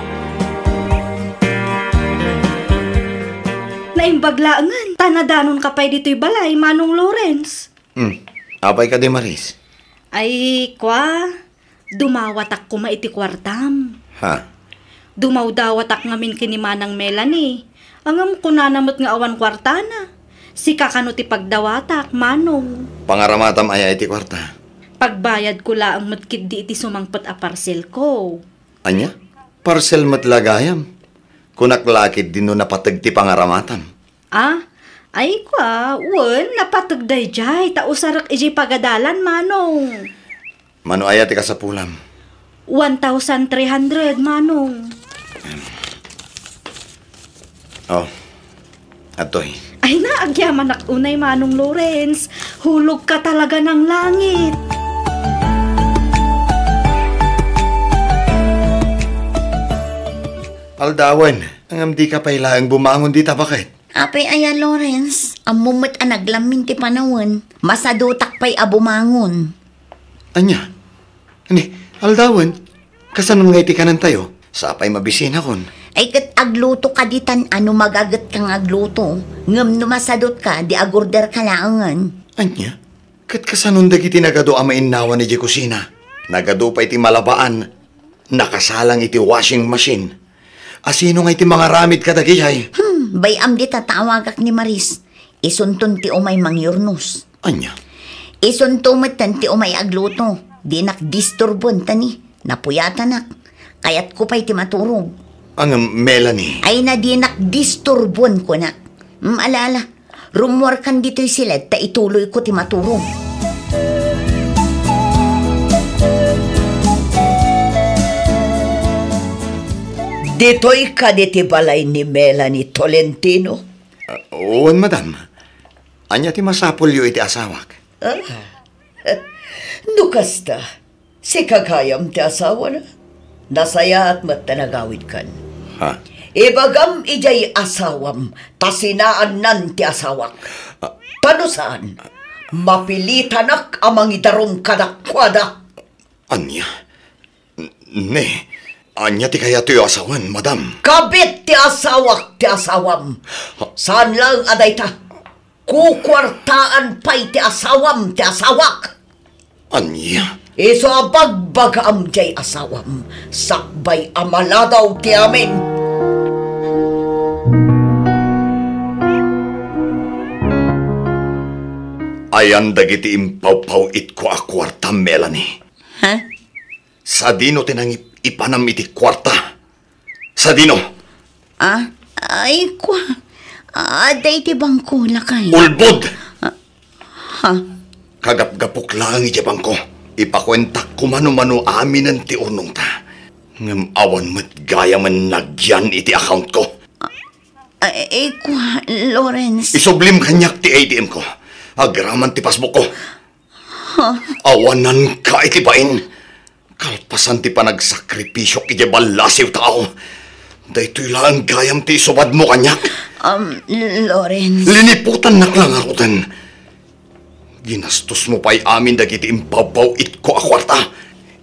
Naimbag laengen, ta nadanonka pay ditoy balay, Manong Lawrence. Hmm. Apay kadi, Maris? Ay, kua, dumawatak koma iti kuartam. Ha? Dumawdawatak ngamin ken ni Manang Melanie. Ngem kunana met nga awan kuartana. Sika kano ti pagdawatak, Manong. Pangaramatam aya iti kuarta? Pagbayadko laeng met ketdi iti sumangpet a parcelko. Ania? Parcel met la gayam? Kunak la ketdi no napateg ti pangaramatam. Ah? Ay, kua, wen, napateg daydiay, ta usarek idiay pagadalan, Manong. Mano aya ti kasapulam? One thousand three hundred, Manong. Oh, adtoy. Ay na, agyamanak unay, Manong Lawrence. Hulog ka talaga ng langit. Aldawen, ngem dika pay laeng bumangon dita, baket? Apay aya, Lawrence, ammom met a naglammin ti panawen. Masadutak pay a bumangon. Ania? Ani, aldawen, kasano ngay ti kanentayo? Sapay mabisinakon. Ay, ket agluto ka ditan a no magagetka nga agluto. Ngem no masadutka, di agorderka laengen. Ania? Ket kasanon dagiti nagadu a mainnawan idiay kusina? Nagadu pay ti malabaan. Nakasalang iti washing machine. Asino ngay ti mangaramid kadagijay? Hmm, bay-am dita ta awagak ni Maris. Isunton ti umay mangyurnos. Ania? Isunto metten ti umay agluto. Dinak disturbon ta ni, napuyatanak. Kayatko pay ti maturog. Ngem, Melanie. Ay na, dinak disturbon, kunak. Mm, ala, ala. Rummuarkan ditoy siled ta ituloyko ti maturog. Ditoy kadi ti balay ni Melanie Tolentino? Ah, wen, madam. Ania ti masapulyo iti asawak? Ah? No kasta, sika gayam ti asawana. Nasayaat met ta nagawidkan. Ha? Ibagam idiay asawam ta sinaannan ti asawak. Ah. Ta no saan, mapilitanak a mangidarum kadakuada. Ania? N-, ne, ania ti kayatyo a sawen, madam? Kabit ti asawak ti asawam. Ha? Saan laeng a dayta. Kukuartaan pay ti asawam ti asawak. Ania? Isu a bagbagaam diay asawam, sakbay a maladaw ti amin. Ayan dagiti impawpaw-itko a kuarta, Melanie. Ha? Sadino ti nangip-ipanam iti kuarta? Sadino? Ah, ay, kua. Adda iti bangko, lakay. Ulbod! Ah, ha? Kagapgapok laeng idiay bangko. Ipakuentak koma no mano aminen ti urnongta. Ngem awan met gayamen nagyan iti account ko. Ah, ay, kua, Lawrence. Isublim kaniak ti A T M ko. Agraman ti passbook ko. Awananka iti bain. Kalpasan ti panagsakripisio idiay ballasiw tao. Daytoy laeng gayam ti isubadmo kaniak. Um, Lawrence. Liniputannak la ngaruden. Ginastosmo pay amin dagiti impawpaw-itko a kuarta.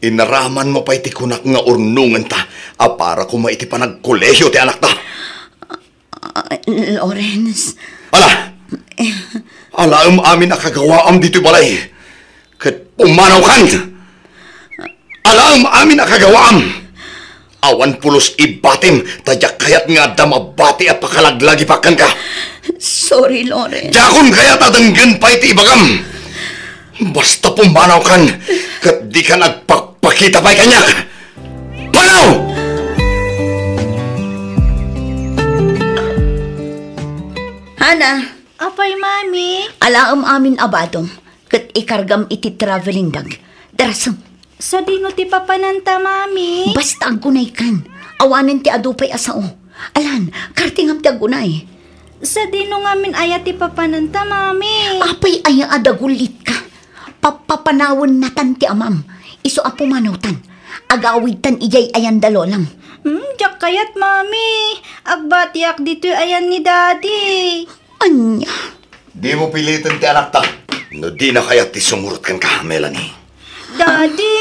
Inaramanmo pay ti kunak nga urnongenta a para koma iti panagkolehiyo ti anakta. Ah, Lawrence. Ala! Alaem amin a kagawaam ditoy balay. Ket pumanawkan! Alaem amin a kagawaam! Awan pulos ibatim, ta diak kayat nga adda mabati a pakalaglagipak kenka. Sorry, Lawrence. Diakon kayat a denggen pay ti ibagam. Basta pumanawkan, ket dikan agpakpakita pay kaniak. Panaw! Hana. Apay, Mami? Alaem amin a badom, ket ikargam iti traveling bag. Darasem. Sadino ti papananta, Mami? Basta aggunaykan. Awanen ti adu pay a sao. Alan, kartingam ti aggunay. Sadino ngamin aya ti papananta, Mami? Apay aya a dagulitka? Papapanawen natan ti amam. Isu a pumanawtan. Agawidtan idiay ayan da lolam. Hmm, diak kayat, Mami. Agbatiak ditoy ayan ni Daddy. Ania? Dimo piliten ti anakta. No dina kayat ti sumurot kenka, Melanie. Daddy!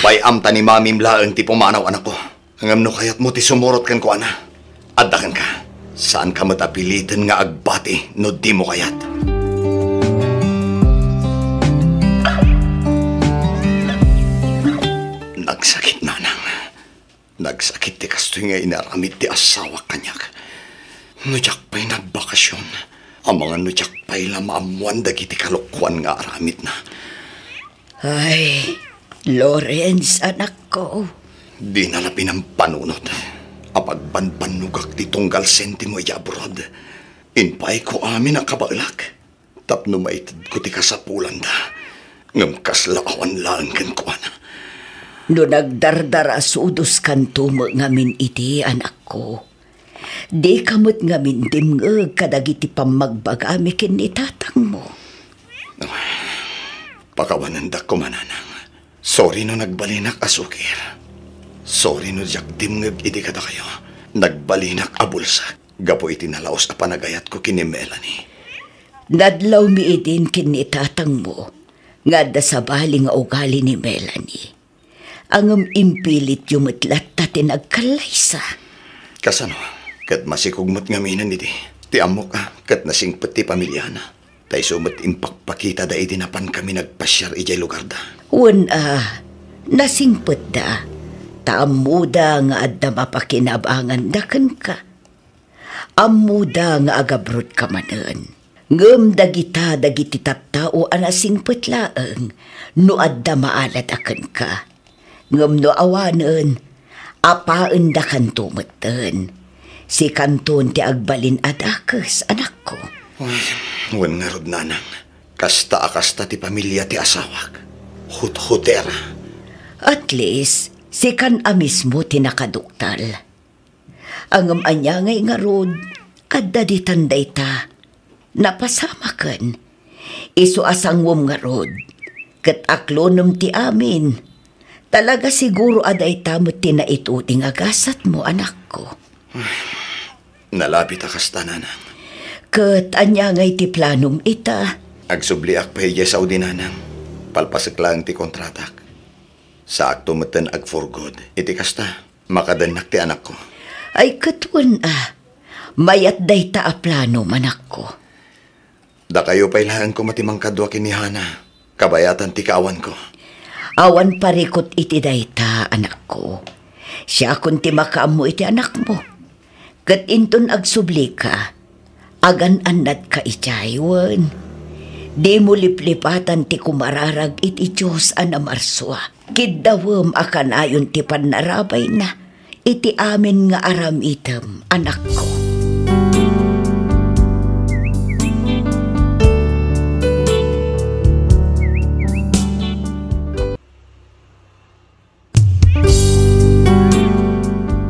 Bay-am ta ni Mamim laeng ti pumanaw, anakko. Ngem no kayatmo ti sumurot kenkuana, adda kenka. Saanka met a piliten nga agbati no dimo kayat. Nagsakit, nanang. Nagsakit ti kastoy nga inaramid ti asawak kaniak. No diak pay nagbakasyon, amangan no diak pay la maammoan dagiti kalokoan nga aramidna. Ay, Lawrence, anakko. Dina la pinampanunot. Apagbanbannogak ti tunggal sentimo idiay abroad. Inpaayko amin a kabaelak tapno maitedko ti kasapulanda. Ngem kasla awan laeng kenkuana. No nagdardarasudoskanto met ngamin iti, anakko, dika met ngamin dimngeg kadagiti pammagbagami ken ni tatangmo. Pakawanendak koma, nanang. Sorry no nagbalinak a sukir. Sorry no diak dimngeg idi kadakayo. Nagbalinak a bulsak gapu iti nalaus a panagayatko ken ni Melanie. Nadlawmi idin ken ni tatangmo nga adda sabali nga ugali ni Melanie. Ngem impilityo met latta ti nagkallaysa. Kasano? Ket masikog met ngaminen idi. Ti ammok a ket nasingpet ti pamiliana. Ta isu met impakpakitada idi napankami nagpasiar idiay lugarda. Wen a, nasingpetda. Ta ammoda nga adda mapakinabanganda kenka. Ammoda nga agabrodka manen. Ngem dagita dagiti tattao a nasingpet laeng no adda maalada kenka. Ngem no awanen, apaendakanto metten. Sikanton ti agbalin a dakes, anakko. Ay, wen ngarud, nanang. Kasta a kasta ti pamilia ti asawak. Huthutera. At least, sikan a mismo ti nakaduktal. Ngem ania ngay ngarud, adda ditan dayta. Napasamaken. Isu a sanguem ngarud, ket aklonem ti amin. Talaga siguro a dayta met ti naituding a gasatmo, anakko. Nalabit a kasta, nanang. Ket ania ngay ti planom ita? Agsubliak pay idiay Saudi, nanang. Palpasek laeng ti kontratak. Saakto metten ag-for good. Iti kasta, makadennak ti anakko. Ay, ket wen a, mayat dayta a plano, anakko. Dakayo pay laeng koma ti mangkadua ken ni Hana, kabayatan ti kaawanko. Awan parikut iti dayta, anakko. Siakon ti makaammo iti anakmo. Ket inton agsublika, agan-annadka idiay wen. Dimo liplipatan ti kumararag iti Dios a namarsua. Kiddawem a kanayon ti pannarabayna iti amin nga aramidem, anakko.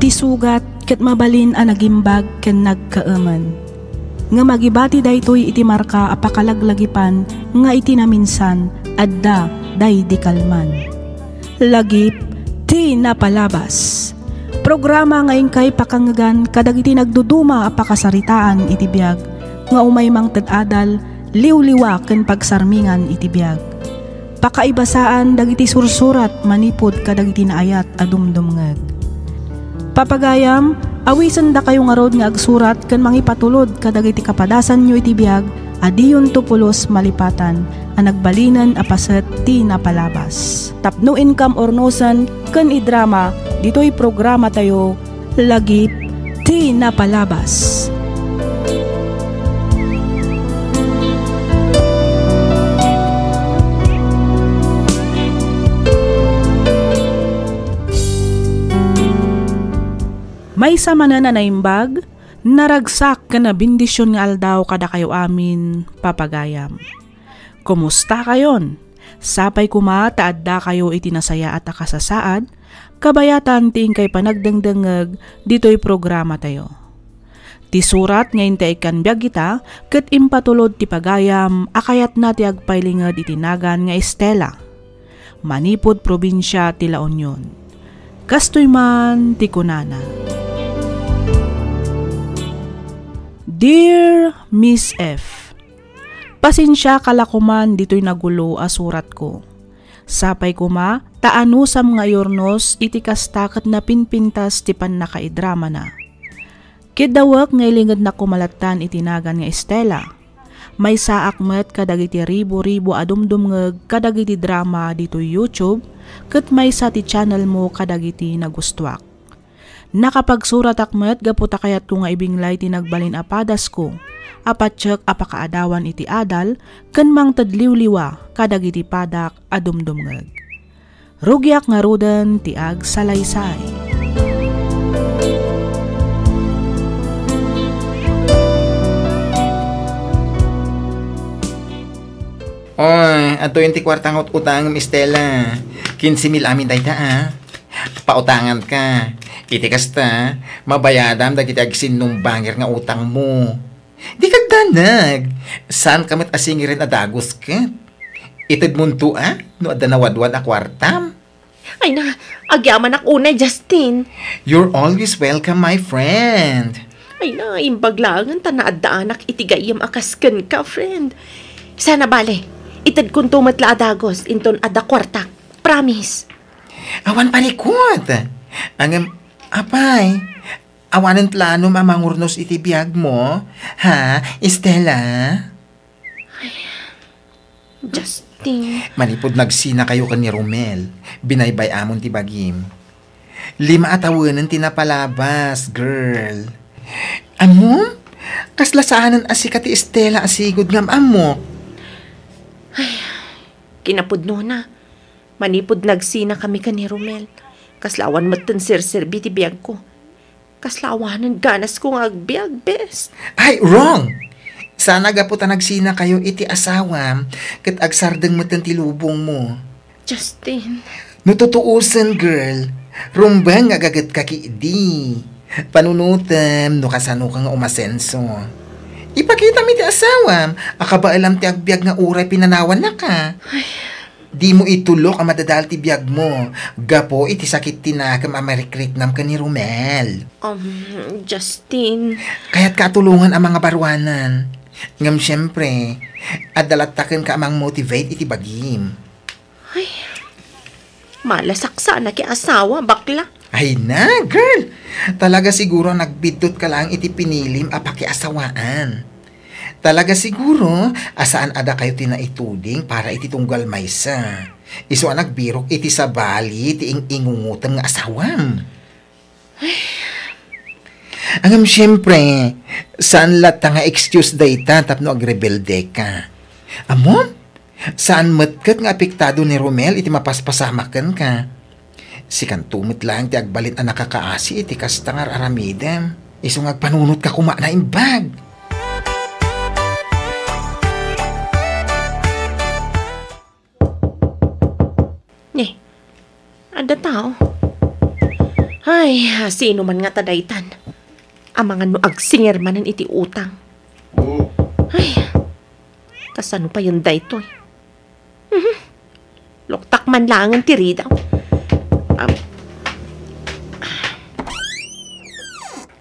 Ti sugat ket mabalin a nagimbag ken nagkaemen. Ngem agibati daytoy iti marka a pakalaglagipan nga iti naminsan, adda daydi kalman. Lagip ti napalabas. Programa nga inkay pakangegan kadagiti nagduduma a pakasaritaan iti biag, nga umay mangted adal, liwliwa ken pagsarmingan iti biag. Pakaibasaan dagiti sursurat manipud kadagiti naayat a dumdumngeg. Papagayam, awisendakayo ngarud nga agsurat ken mangipatulod kadagiti kapadasanyo iti biag a diyonto pulos malipatan a nagbalinen a paset ti napalabas. Tapno inkam urnosen ken idrama ditoy programatayo, Lagip ti Napalabas. Maysa manen a naimbag, naragsak ken nabendision nga aldaw kadakayo amin, papagayam. Kumustakayon? Sapay koma ta addakayo iti nasayaat a kasasaad, kabayatan ti inkay panagdengdengngeg ditoy programatayo. Ti surat nga intay ikkan biag ita ket impatulod ti pagayam a kayatna ti agpailinged iti nagan nga Estela, manipud probinsia ti La Union. Kastoy man ti kunana, Dear Miss F, pasensiaka la koman ditoy nagulo a suratko. Sapay koma ta anusam nga iurnos iti kasta ket napinpintas ti pannakaidramana. Kiddawek nga ilingednak koma lattan iti nagan nga Estela. Maysaak met kadagiti ribu-ribu a dumdumngeg kadagiti drama ditoy YouTube, ket maysa ti channelmo kadagiti nagustuak. Nakapagsuratak met gapu ta kayatko nga ibinglay ti nagbalin a padasko a patiek a pakaadawan iti adal ken mangted liwliwa kadagiti padak a dumdumngeg. Rugiak ngaruden ti agsalaysay. Oy, adtoyen ti kuarta nga ut-utangem, Estela. Kinse mil amin dayta, a. Pautanganka. Iti kasta, mabayadam dagiti agsinnumbangir nga utangmo. Dika agdanag. Saanka met a singiren a dagus ket. Itedmonto, a, no adda nawadwad a kuartam. Ay na, agyamanak unay, Justin. You're always welcome, my friend. Ay na, imbag laengen ta naaddaanak iti gayyem a kas kenka, friend. Sana bale, itedkonto met la a dagus inton adda kuartak. Promise. Awan parikut. Ngem, apay, awanen planom a mangurnos iti biagmo? Ha, Estela? Justin. Manipud nagsinakayo ken ni Romel, binaybay-amon ti bagim. Lima a tawenen ti napalabas, girl. Ammom? Kasla saanen a sika ti Estela a sigud nga am-ammok. Ay, kinapudnona. Manipud nagsinakami ken ni Romel, kasla awan metten serserbi ti biagko. Kasla awanen ganasko nga agbiag, bes. Ay, wrong! Sana gapu ta nagsinakayo iti asawam, ket agsardeng metten ti lubongmo. Justin. No tutuosen, girl, rumbeng nga agagetka ketdi. Panunotem no kasanoka nga umasenso. Ipakitam iti asawam a kabaelam ti agbiag nga uray pinanawannaka. Ay. Dimo itulok a madadael ti biagmo gapu iti sakit ti nakem a marikriknam ken ni Romel. Um, Justin. Kayatka a tulongan a mangabaruanan. Ngem siempre, adda latta kenka a mangmotivate iti bagim. Ay, malasaksanak ti asawa, bakla. Ay na, girl! Talaga siguro a nagbiddutka laeng iti pinilim a pakiasawaan. Talaga siguro a saan a dakayo ti naituding para iti tunggal maysa. Isu a nagbirok iti sabali ti ing-ingungotem nga asawam. Ngem siempre, saan latta nga excuse dayta tapno agrebeldeka. Ammom? Saan met ket nga apektado ni Romel iti mapaspasamak kenka. Sikanto met laeng ti agbalin a nakakaasi iti kasta nga ar-aramidem. Isu nga agpanunotka koma a naimbag. Ni, adda tao. Ay, sino man ngata daytan? Amangan no agsingir manen iti utang. Ay, kasano payen daytoy? Mhm. Luktak man laengen ti ridaw. Am.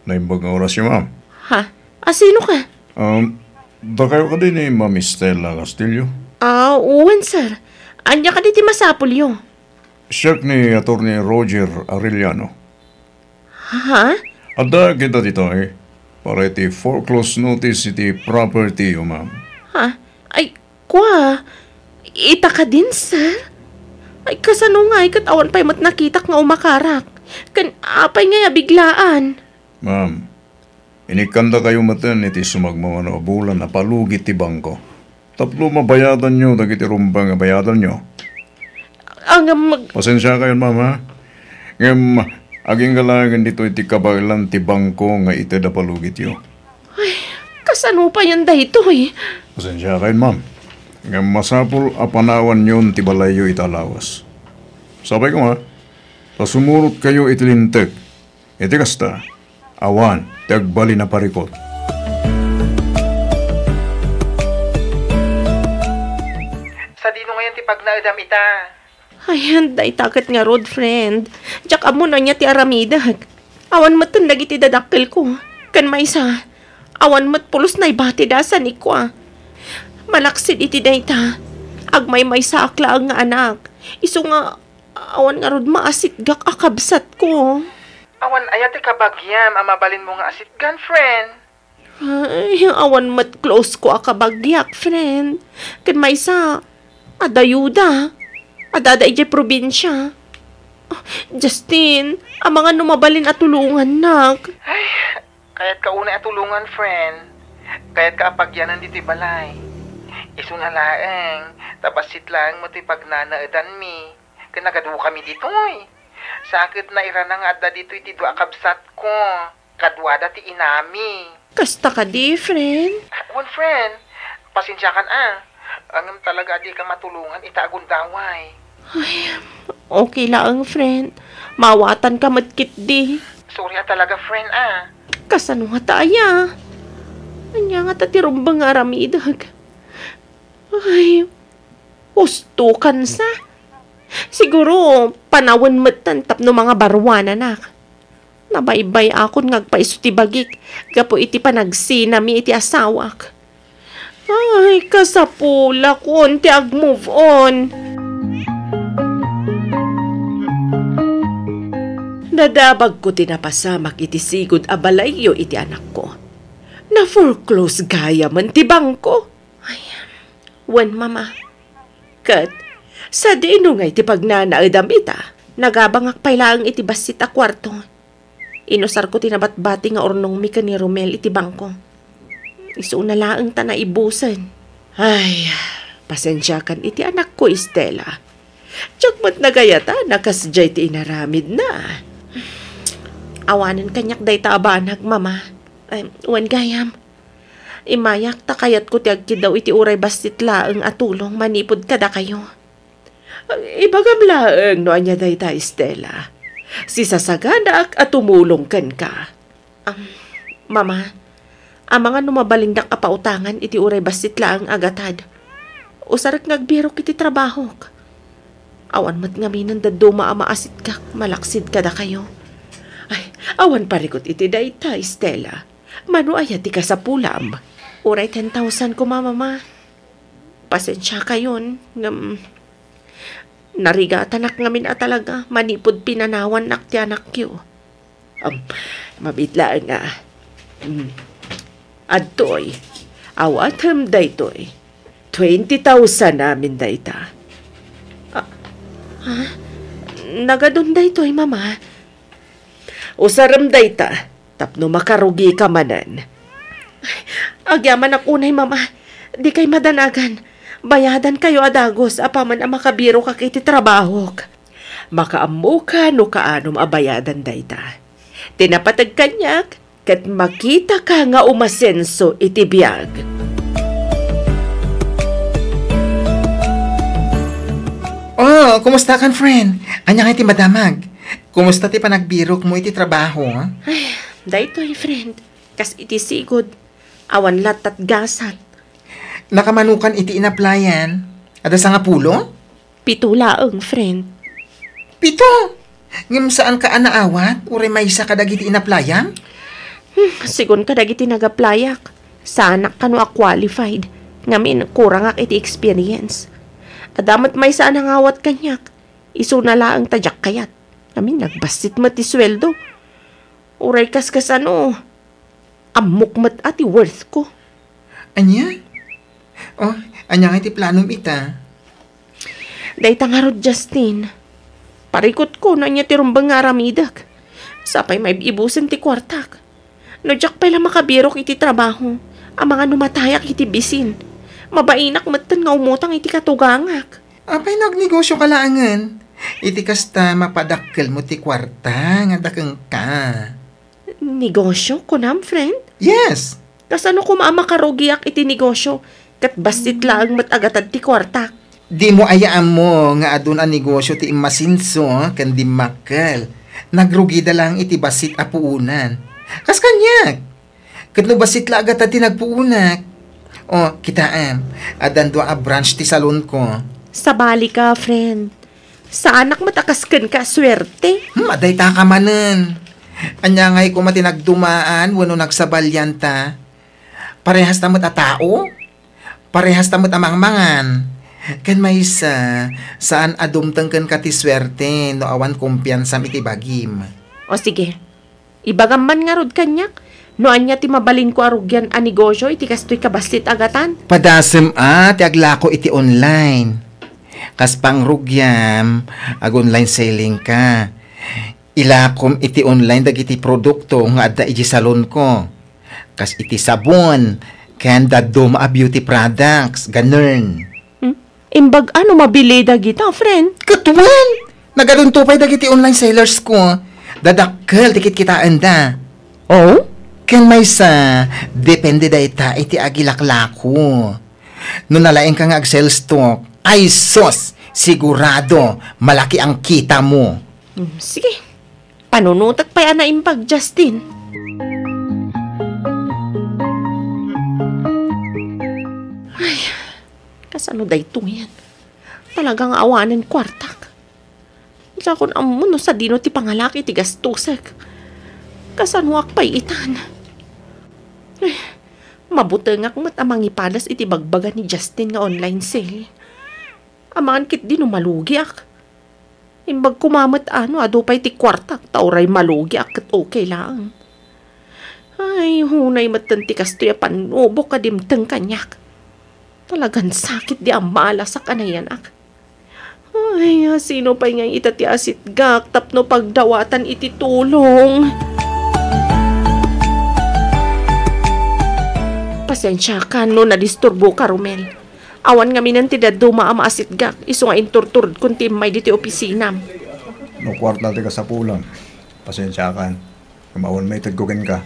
Naimbag nga orasyo, ma'am. Ha? A, sino ka? Um, dakayo kadi ni Ma'am Estela Castillo? Ah, wen, sir. Ania kadi ti masapulyo? Siak ni Attorney Roger Arellano. Ha? Adda kita ditoy para iti foreclosed notice iti property yo, ma'am. Ha? Ay, kua. Ita kadin, sir? Ay, kasano ngay ket awan pay met nakitak nga umakarak? Ken apay ngay a biglaan? Ma'am, inikkandakayo metten iti sumagmamano a bulan a palugit ti bangko tapno mabayadanyo dagiti rumbeng a bayadanyo. Ngem mag- Pasensiakayon, ma'am, ha? Ngem, agingga laengen ditoy ti kabaelan ti bangko nga ited a palugityo. Ay, kasano payen daytoy? Pasensiakayon, ma'am. Ngem masapul a panawanyon ti balayyo ita a lawas. Sapay koma, ta sumurotkayo iti Linteg. Iti kasta, awan ti agbalin a parikut. Sadino ngayen ti pagnaedam ita? Ay, dayta ket ngarud, friend. Diak ammo no ania ti aramidek. Awan metten dagiti dadakkelko. Ken maysa, awan met pulos naibatida a sanikua. Malaksid iti dayta, agmaymaysaak laeng nga anak. Isu nga, awan ngarud maasitgak a kabsatko. Awan aya ti kabagiam a mabalinmo nga asitgan, friend? Ay, awan met close ko a kabagiak, friend. Ken maysa, adda ayuda. Adda idiay probinsia. Ah, Justin, amangan no mabalin a tulongannak. Ay, kayatka unay a tulongan, friend. Kayatka a pagyanan ditoy balay. Isuna laeng, ta bassit laeng met ti pagnanaedanmi. Ken nagadukami ditoy. Sakit na irana nga adda ditoy ti dua a kabsatko. Kaduada ti inami. Kasta kadi, friend? Wen, friend. Pasensiakan a. Ngem talaga a dika matulongan ita a gundaway. Ay, okay laeng, friend. Maawatanka met ketdi. Sorry a talaga, friend, a. Kasano ngata aya? Ania ngata ti rumbeng nga aramidek? Ay, husto kansa. Siguro, panawen metten tapno mangabarruananak. Nabaybay-akon nga agpaiso ti bagik gapu iti panagsinami iti asawak. Ay, kasapulakon ti ag-move on. Nadabagko ti napasamak iti sigud a balayyo iti anakko. Na-foreclose gayamen ti bangko. Ay, wen, Mama. Ket, sadino ngay ti pagnanaedam ita? Nagabangak pay laeng iti bassit a kuarto. Inusarko ti nabatbati nga urnongmi ken ni Romel iti bangko. Isuna laeng ta naibusen. Ay, pasensiakan iti anakko, Estela. Diak met nagayatan a kasdiay ti inaramidna. Awanen kaniak dayta a banag, Mama. Ay, wen gayam. Immayak ta kayatko ti agkiddaw iti uray bassit laeng a tulong manipud kadakayo. Ibagam laeng no ania dayta, Estela. Sisasaganaak a tumulong kenka. Am, Mama, amangan no mabalindak a pautangan iti uray bassit laeng a gatad. Usarek nga agbirok iti trabahok. Awan met ngaminen dadduma a maasitkak malaksid kadakayo. Ay, awan parikut iti dayta, Estela. Mano aya ti kasapulam? Uray ten thousand koma, Mama. Pasensiakayon, ngem narigatanak ngamin a talaga manipud pinanawannak ti anakyo. Am, mabiit laeng a. Mm. Adtoy. Awatem daytoy. Twenty thousand amin dayta. Ah, ha? Nagadun daytoy, Mama. Usarem dayta tapno makarugika manen. Agyamanak unay, Mama. Dikay madanagan. Bayadankayo a dagus apaman a makabirokak iti trabahok. Makaammoka no kaanom a bayadan dayta. Ti napateg kaniak, ket makitaka nga umasenso iti biag. Oh, kumusta kan, friend? Ania ngay ti madamag? Kumusta ti panagbirokmo iti trabaho? Ay, daytoy, friend. Kas iti sigud, awan lattat gasat. Nakamanokan iti inaplayan? Adda sangapulo? Pito laeng, friend. Pito? Ngem saanka a naawat uray maysa kadagiti inaplayan? Hmm, sigun kadagiti nagaplayak, saanak kano a qualified. Ngamin, kurangak iti experience. Adda met maysa a nangawat kaniak. Isuna laeng ta diak kayat. Ngamin, nagbassit met ti sueldo. Uray kas kasano, ammok met a ti worth ko. Ania? Oh, ania nga iti planom ita? Dayta ngarud, Justin. Parikutko no ania ti rumbeng nga aramidek. Sapay maib-ibusen ti kuartak. No diak pay la makabirok iti trabaho, amangan no matayak iti bisin. Mabainak metten nga umutang iti katugangak. Apay no agnegosyo ka laengen? Iti kasta, mapadakkelmo ti kuarta nga adda kenka. Negosyo, kunam, friend? Yes. Kasano koma a makarugiak iti negosyo, ket bassit laeng met a gatad ti kuartak? Dimo aya ammo nga adun a negosyo ti immasinso ken dimmakkel? Nagrugida laeng iti bassit a puonan. Kas kaniak. Ket no bassit la a gatad ti nagpuonak. O, kitaem, addan dua a branch ti salonko. Sabali ka, friend. Saanak met a kas kenka a suerte. Hmm, adayta ka manen. Ania ngay koma ti nagdumaan wenno nagsabalian ta? Parehas ta met a tao? Parehas ta met a mangmangan. Ken maysa, saan a dumteng kenka ti suerte no awan kumpiansam iti bagim. O sige, ibagam man ngarud kaniak no ania ti mabalinko a rugian a negosyo iti kastoy kabassit a gatad. Padasem a ti aglako iti online. Kas pangrugiam, ag-online selling ka. Ilakom iti online dagiti produkto nga adda iti salonko. Kas iti sabon, ken dadduma a beauty products, ganern. Hmm? Imbag a no mabili dagita, friend? Ket wen! Nagadunto pay dagiti online sellers ko. Dadakkel ti kitkitaenda. Oh? Ken maysa, depende dayta iti agilaklako. No nalaingka nga ag-sales talk, ay sus! Sigurado, malaki ang kita mo. Hmm, sige. Panunotek pay a naimbag, Justin. Ay, kasano daytoyen? Talaga nga awanen kuartak. Dakon ammo no sadino ti pangalak iti gastosek. Kasanoak pay itan? Ay, mabutengak met a mangipadas iti bagbaga ni Justin nga online sale. Amangan ketdi no malugiak. Imbag koma met a no adu pay ti kuartak ta uray malugiak ket okay laeng. Ay, hunay metten ti kastoy a pannubok a dimteng kaniak. Talagan sakit di amalasak a nayanak. Ay, sino pay ngay ita ti asitgak tapno pagdawatan iti tulong? Pasensiakan no nadisturboka, Romel. Awan ngaminen ti dadduma a maasitgak, isu nga inturturedkon ti immay ditoy opisinam. No kuarta ti kasapulam, pasensiakan. Ngem awan maitedko kenka.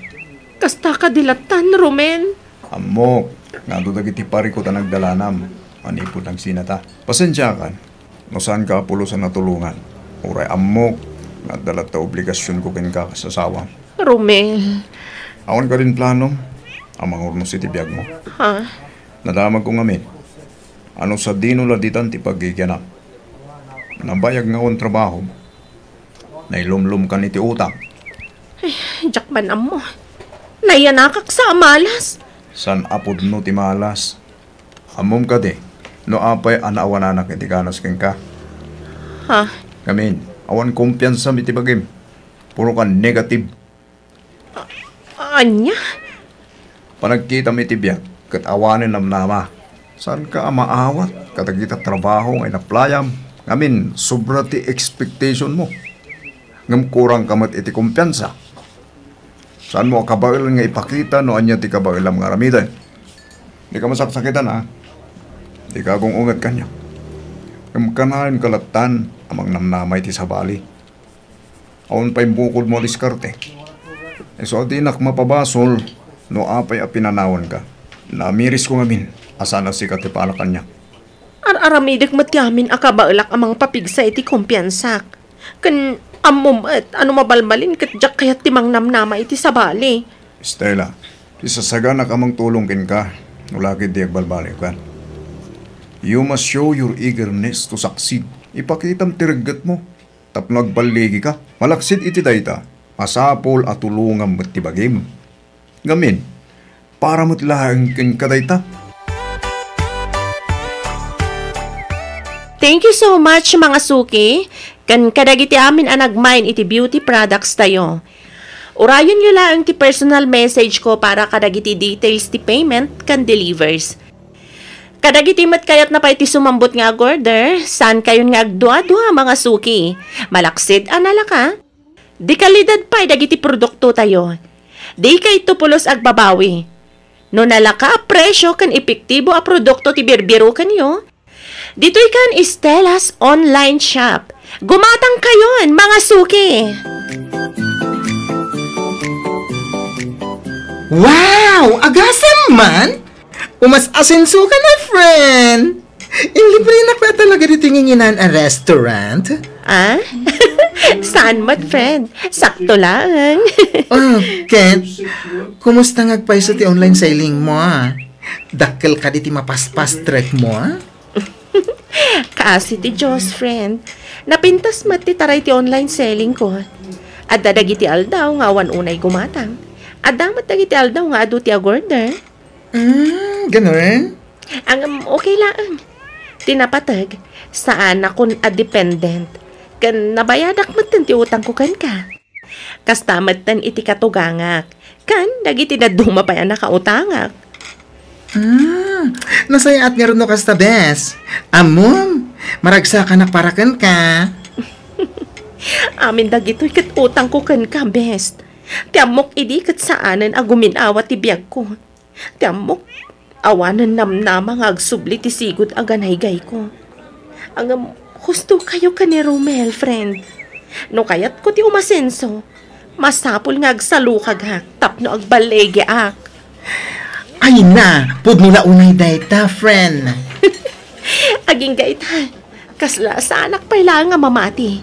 Kasta kadi lattan, Romel? Ammok nga adu dagiti parikut a nagdalanam manipud nagsinata. Pasensiakan no saanka a pulos a natulongan. Uray ammok nga adda latta obligasionko kenka kas asawam. Romel. Awan kadin planom a mangurnos iti biagmo? Ha? Nadamagko ngamin a no sadino la ditan ti paggigianam. Nabayag nga awan trabahom. Nailumlomkan iti utang. Ay, diak man ammo. Nayanakak sa a malas. Saan a pudno ti malas? Ammom kadi no apay a naawananak iti ganas kenka? Ha? Ngamin, awan kumpiansam iti bagim. Puro ka negative. A-, ania? Panagkitam iti biag ket awanen namnama. Saanka a maawat kadagita trabaho nga inaplayam? Ngamin, sobra ti expectationmo. Ngem kurangka met iti kumpiansa. Saanmo a kabaelan nga ipakita no ania ti kabaelam nga aramiden. Dika masaksakitan, a. Dika agung-unget kaniak. Ngem kanayon ka lattan a mangnamnama iti sabali. Awan pay bukodmo a diskarte. Isu a dinak mapabasol no apay a pinanawanka. Namirisko ngamin a saan a sika ti para kaniak. Ar-aramidek met ti amin a kabaelak a mangpapigsa iti kumpiansak. Ken ammom met a no mabalbalin ket diak kayat ti mangnamnama iti sabali. Stella, ti sasaganak a mangtulong kenka, no la ket di agbalbaliwkan. You must show your eagerness to succeed. Ipakitam ti reggetmo tapno agballigika. Malaksid iti dayta, masapul a tulongam met ti bagim. Ngamin, para met laeng kenka dayta. Thank you so much, mga suki, ken kadagiti amin a nagmain iti beauty products tayo. Urayonyo laeng ti personal message ko para kadagiti details ti payment ken delivers. Kadagiti met kayatna pay ti sumambut nga agorder, saankayon nga agdua-dua, mga suki. Malaksid a nalaka, dekalidad pay dagiti produkto tayo. Dikayto pulos agbabawi. No nalaka a presyo ken epektibo a produkto ti birbirokenyo, ditoy kan Estella's Online Shop. Gumatangkayon, mga suki! Wow! Agasem man! Umas-asenso ka na, friend! Inlibrenak pay talaga ditoy nginginan a restaurant? Ah? Saan met, friend? Sakto laeng. Oh, Ken, kumusta nga agpayso ti online selling mo, ah? Dakkel kadi ti mapaspas trek mo, ah? Kaasi ti Diyos, friend. Napintas met ti taray ti online selling ko. Adda dagiti aldaw nga awan unay gumatang. Adda met dagiti aldaw nga adu ti agorder. Mm, ganun? Ang, um, okay laeng. Ti napateg, saanakon a dependent. Ken nabayadak metten ti utangko kenka. Kasta metten iti katugangak. Ken dagiti dadduma pay a nakautangak. Mm, nasayaat ngarud no kasta, bes. Ammom, maragsakanak para kenka. Amin dagitoy ket utangko kenka, bes. Ti ammok idi ket saanen a gumin-awa ti biagko. Ti ammok, awanen namnama nga agsubli ti sigud a ganaygayko. Ngem, husto kayo ken ni Romel, friend. No kayatko ti umasenso, masapul nga agsalukagak tapno agballigiak. Ay na, pudno la unay dayta, friend. Agingga ita, kasla saanak pay laeng a mamati.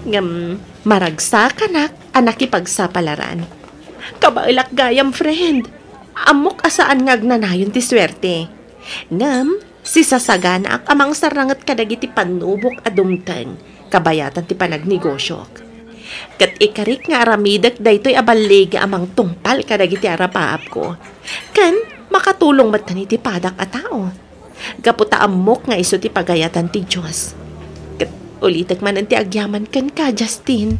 Ngem, maragsakanak a nakipagsapalaran. Kabaelak gayam, friend. Ammok a saan nga agnanayon ti suerte. Ngem, sisasaganaak a mangsarnanget kadagiti pannubok a dumteng kabayatan ti panagnegosyok. Ket ikarik nga aramidek daytoy a balligi a mangtungpal kadagiti arapaapko. Ken makatulong metten iti padak a tao. Gapu ta ammok nga isu ti pagayatan ti Dios. Ket ulitek manen ti agyaman kenka, Justin.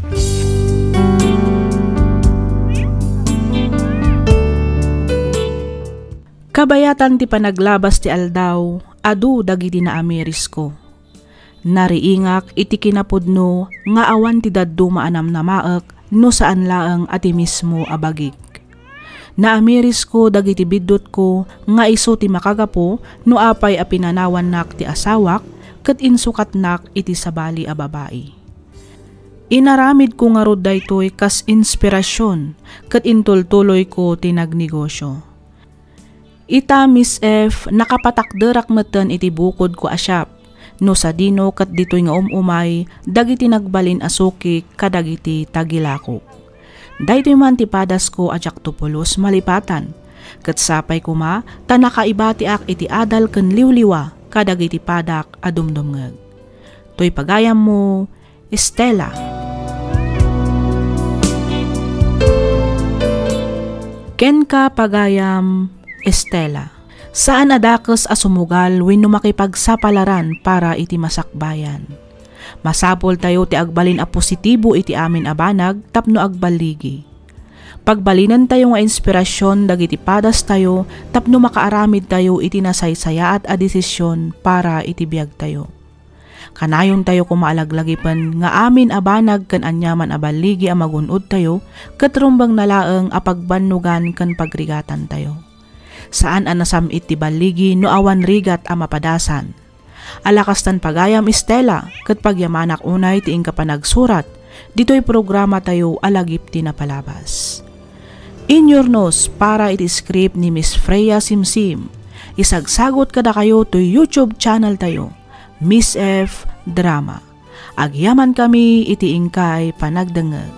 Kabayatan ti panaglabas ti aldaw, adu dagiti naamirisko. Nariingak iti kinapudno nga awan ti dadduma a namnamaek no saan laeng a ti mismo a bagik. Naamirisko dagiti biddutko nga isu ti makagapu no apay a pinanawannak ti asawak ket insukatnak iti sabali a babai. Inaramidko ngarud daytoy kas inspirasyon ket intultuloyko ti nagnegosyo. Ita, Miss F, nakapatakderak metten iti bukodko a shop, no sadino ket ditoy nga um-umay dagiti nagbalin a suki kadagiti tagilakok. Daytoy man ti padasko a diakto pulos malipatan, ket sapay koma ta nakaibatiak iti adal ken liwliwa kadagiti padak a dumdumngeg. Toy pagayammo, Estela. Kenka, pagayam, Estela. Saan a dakes a sumugal wenno makipagsapalaran para iti masakbayan. Masapultayo ti agbalin a positibo iti amin a banag tapno agballigi. Pagbalinentayo nga inspirasyon dagiti padastayo tapno makaaramidtayo iti nasaysayaat a desisyon para iti biagtayo. Kanayontayo koma a laglagipen nga amin a banag ken aniaman a balligi a magun-odtayo ket rumbengna laeng a pagbannogan ken pagrigatantayo. Saan a nasam-it ti balligi no awan rigat a mapadasan. Ala kastan pagayam, Estela, ket pagyamanak unay ti inka panagsurat ditoy programatayo a lagip ti napalabas. Inyurnos para iti script ni Miss Freya Simsim. Isagsagot kadakayo toy YouTube channel tayo, Miss F Drama. Agyamankami iti inkay panagdengngeg.